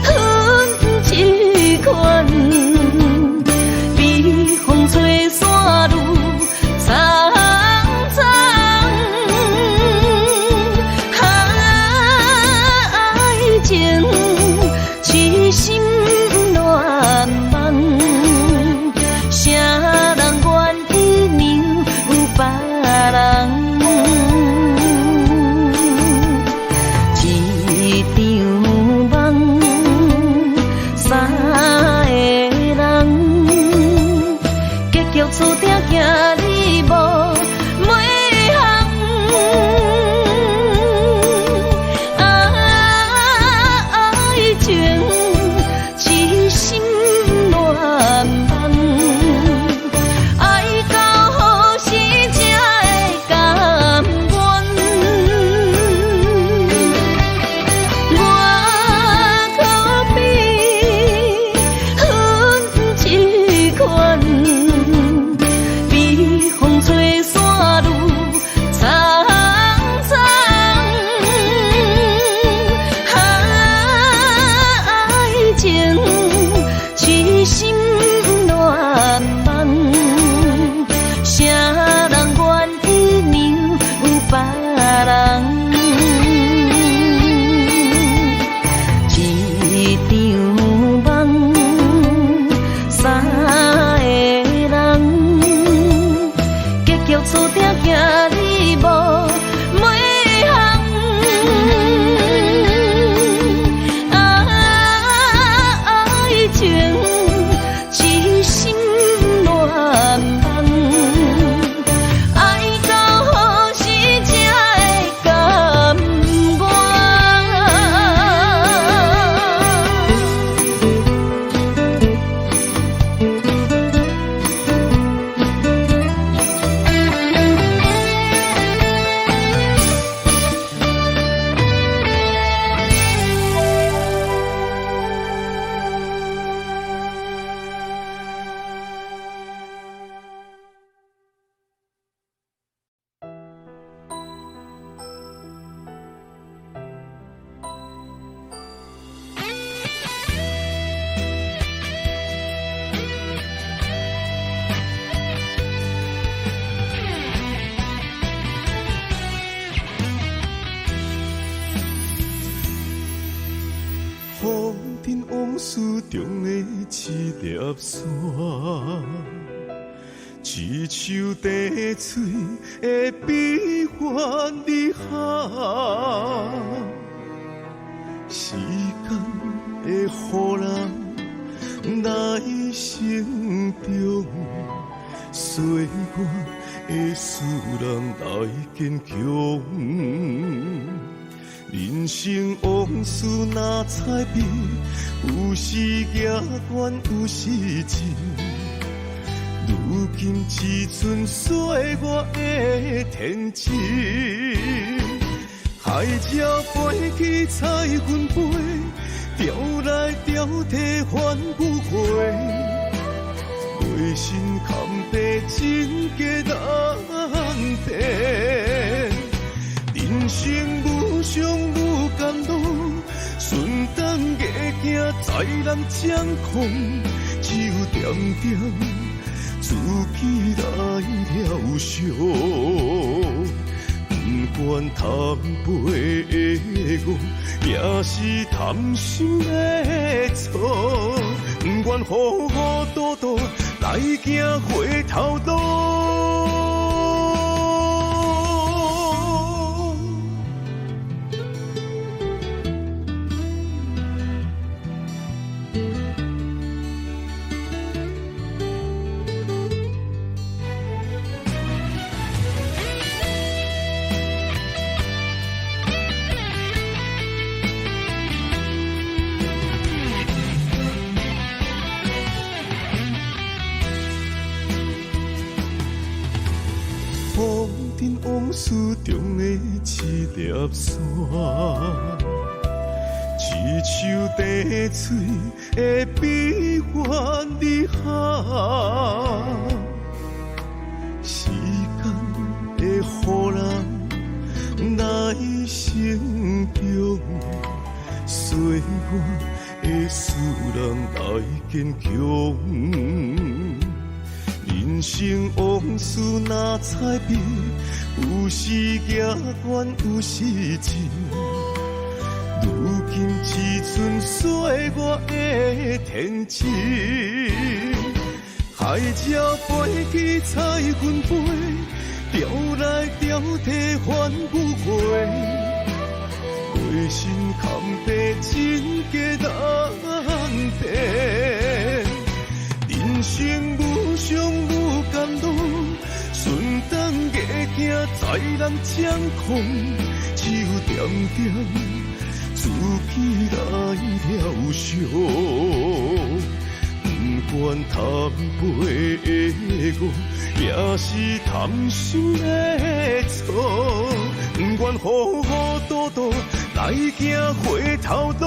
云一款，比風吹散愈苍苍。愛情痴心亂夢，誰人願意讓別人？一場夢，三个人，結局注定行你無尾項。愛情痴心亂夢，愛到何時才會甘願？我可比雲一款，比風吹散愈蒼蒼。愛情痴心亂夢，誰人願意讓別人？一場夢，三個人，結局注定行你無尾項。愛情痴心亂夢，愛到何時才會甘願？風塵往事中的一粒沙，一首茶喙的悲歡離合，時間會予人來成長，歲月會使人來堅強。人生往事若彩筆，有時行懸，有時真。如今只剩歲月的天真。海鸟飛去彩雲飛，潮來潮去翻不回。内心坎地真假難辨。人生無常無甘露，順當逆行再難掌控，只有恬恬自己來療傷。不管貪杯的我，也是貪心的錯，不願糊糊塗塗來行回頭路。粒沙。一树茶喙的悲欢离合，时间会予人来成长，岁月会使人来坚强。人生往事若彩笔，有时行悬，有时进。如今只剩岁月的天真，海鸟飞去彩云飞，潮来潮去翻不回。过身坎坷真假难辨，人生无常无甘露，顺当逆行在人掌控，只有点点自己来疗伤。不管贪杯的我，也是贪心的错，不愿糊糊涂涂来行回头路。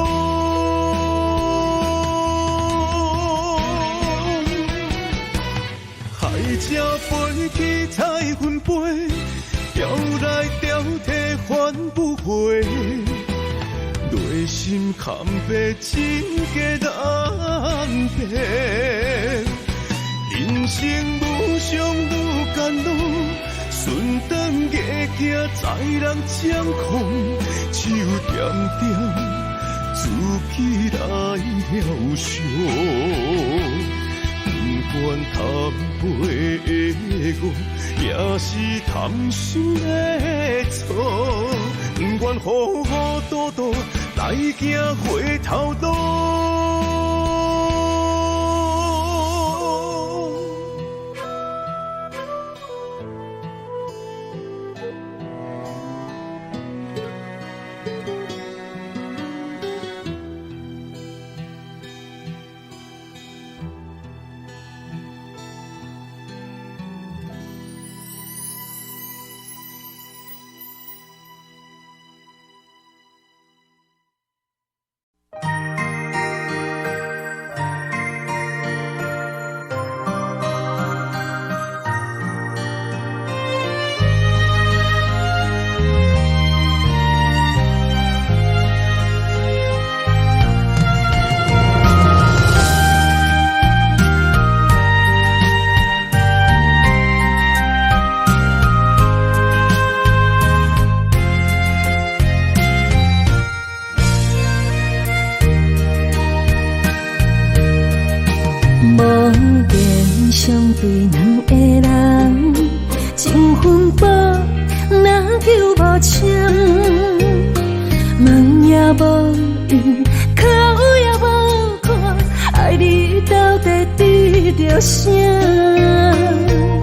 海鸟飞去彩云飞，潮来潮去翻不回。内心坎坷真假难辨，人生无常无甘露，顺当逆行在人掌控，只有点点自己来疗伤。不管贪杯的我，也是贪心的错，不愿糊糊涂涂来行回头路。无言相对两个人，情分薄，若求无签，问也无应，口也无看，爱你到底得著啥？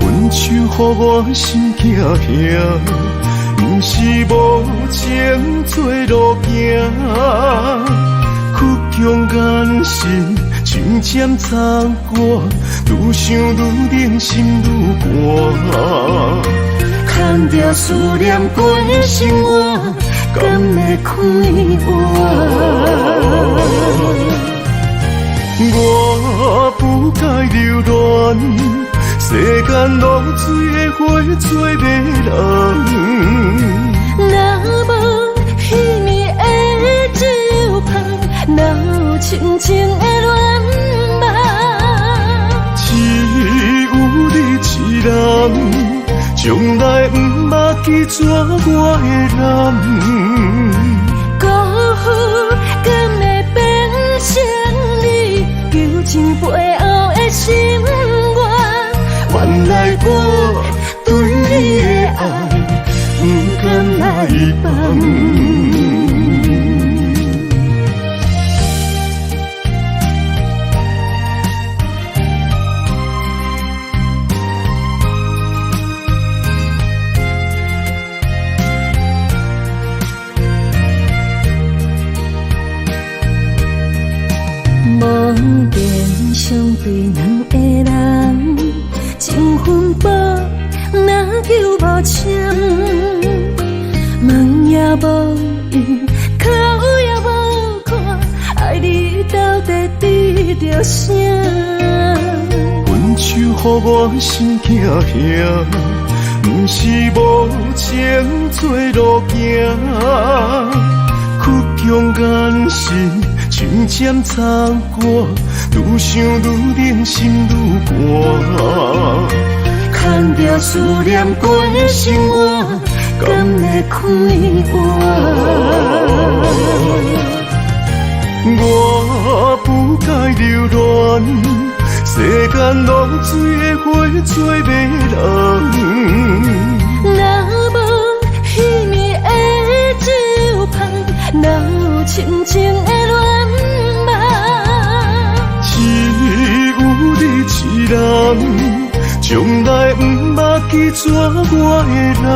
分手予我心惊吓，不是无情做路行，倔强眼神像针插我，愈想愈冷，心愈寒。牵着思念过生活，敢会快活？我不该留恋世间落水的花做迷人。若无彼暝的酒香，哪有深情的恋梦？只有你一人，从来毋捌拒绝我的人。辜负敢会变成你求情背后的心愿？原来我对你的爱，不甘来放。无言相对两个人，情分薄，若求无签，问也无哭也無看，愛你到底得著啥？分手予我心驚嚇，毋是無情做路行，倔強眼神像針插我，愈想愈冷心愈寒。牵著思念過生活，敢會快活？我不該留戀，世間落水的花做迷人。若無彼暝的酒香，哪有深情的恋夢？只有你一人，從來毋捌拒絕我的人。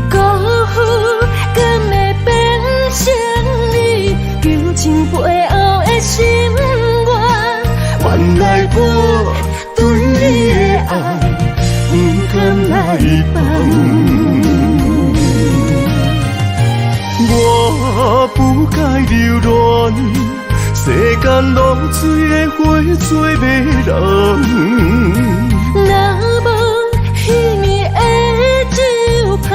辜負敢會變成你求情背後的心願？原來我對你的愛不甘來放。我不該留戀，世間落水的花做迷人。若無彼暝的酒香，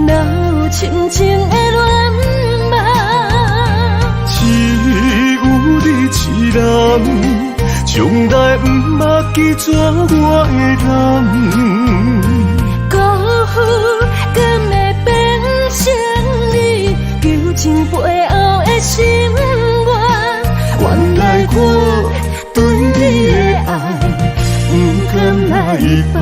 哪有深情的戀夢？只有你一人，從來毋捌拒絕我的人。辜負敢會變成你求情背後的心願？原來我對你的愛不甘來放。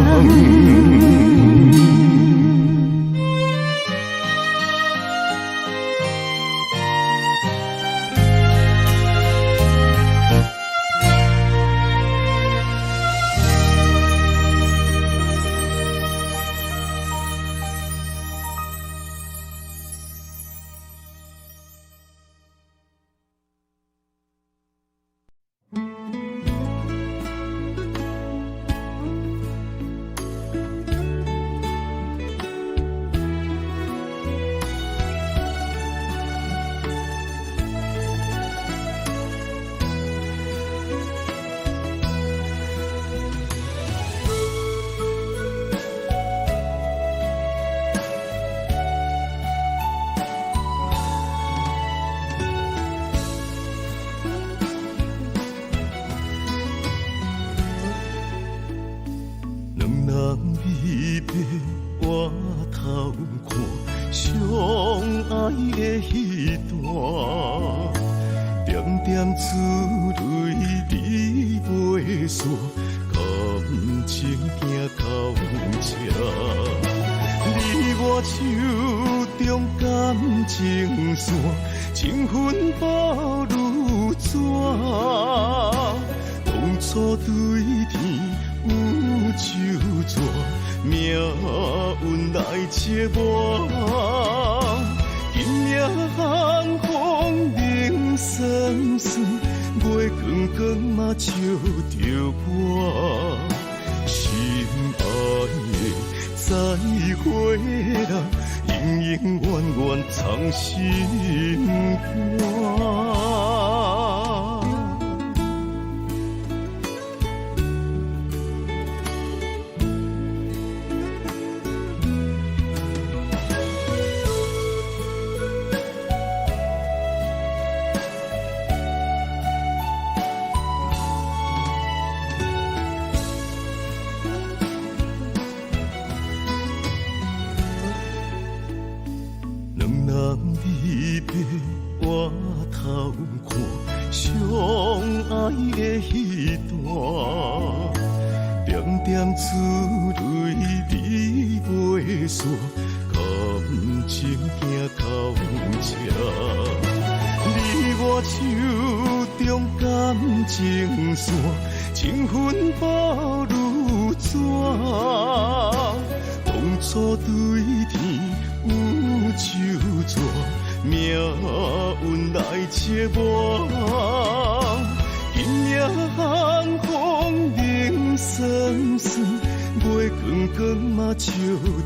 月光光嘛照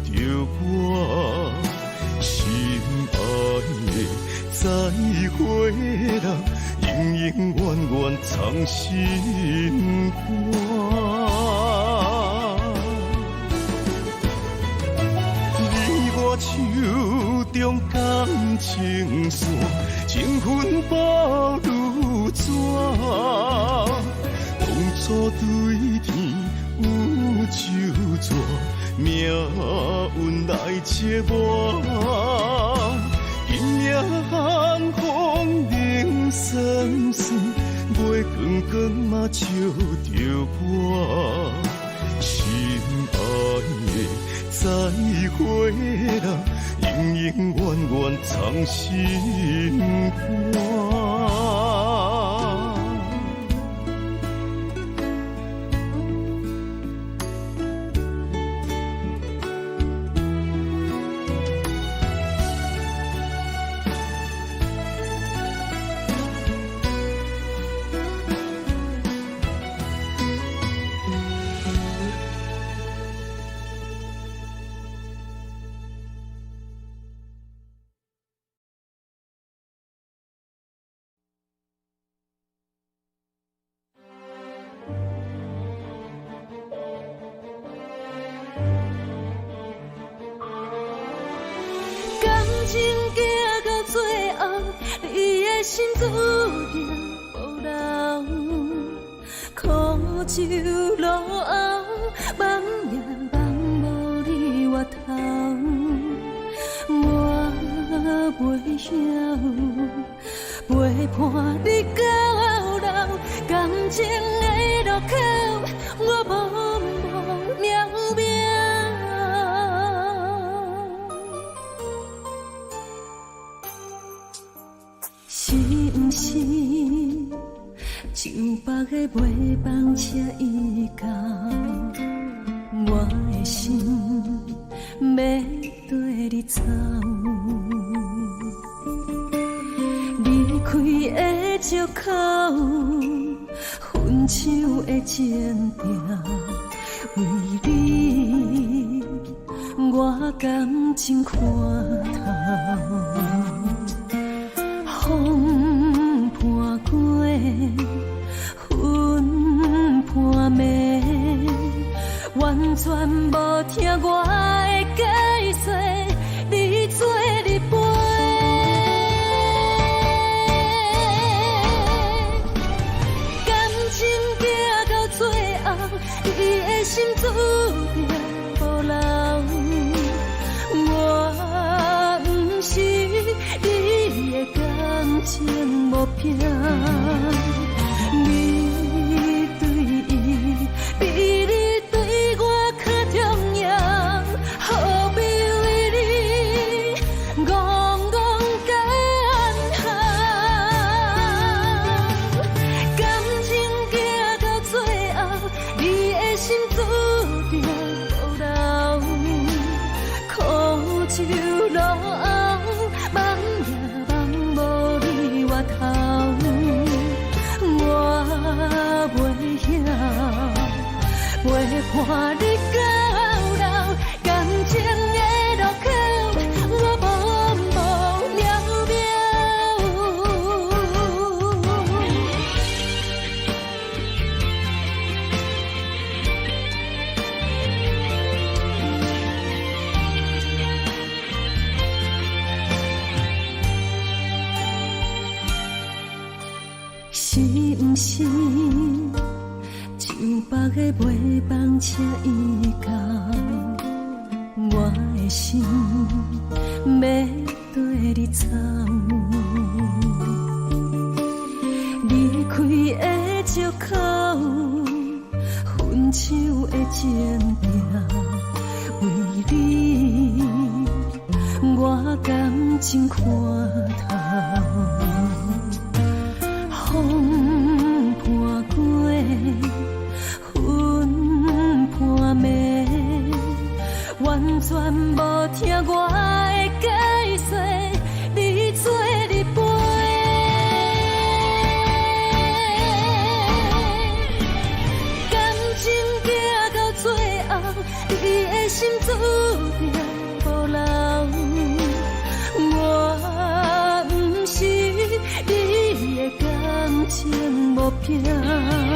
著我，心愛再會人，永永遠遠藏心肝。你我手中感情線，情分薄如紙。當初對天有咒詛，命運來折磨。今夜寒風冷酸酸，月光光嘛照著我。心愛的再會人，永永遠遠藏心肝。感情行到最後，你的心注定無留，苦酒落後，夢也夢無你回頭，我袂曉陪伴你到老，感情的路口，我茫茫渺渺。是毋是像别个尾班车伊到，我的心欲缀你走，离开的借口，分手的情调，为你我感情看透。风伴过，云伴暝，完全无听我的解说，你做你飞。感情行到最後，你的心注定無留，我毋是你的感情目標，你對伊比你對我較重要，何必為你戇戇艱苦？感情行到最後，你的心注定無留，苦酒落後，夢也夢無你回頭，我袂曉陪伴你到老，感情的路口，我茫茫渺渺。是毋是像别个尾班车伊到，我的心欲缀你走，离开的借口，分手的情调，为你我感情看透。风伴过，云伴暝，完全無聽我的解說，你做你飛。感情行到最後，你的心注定無留，我無拼。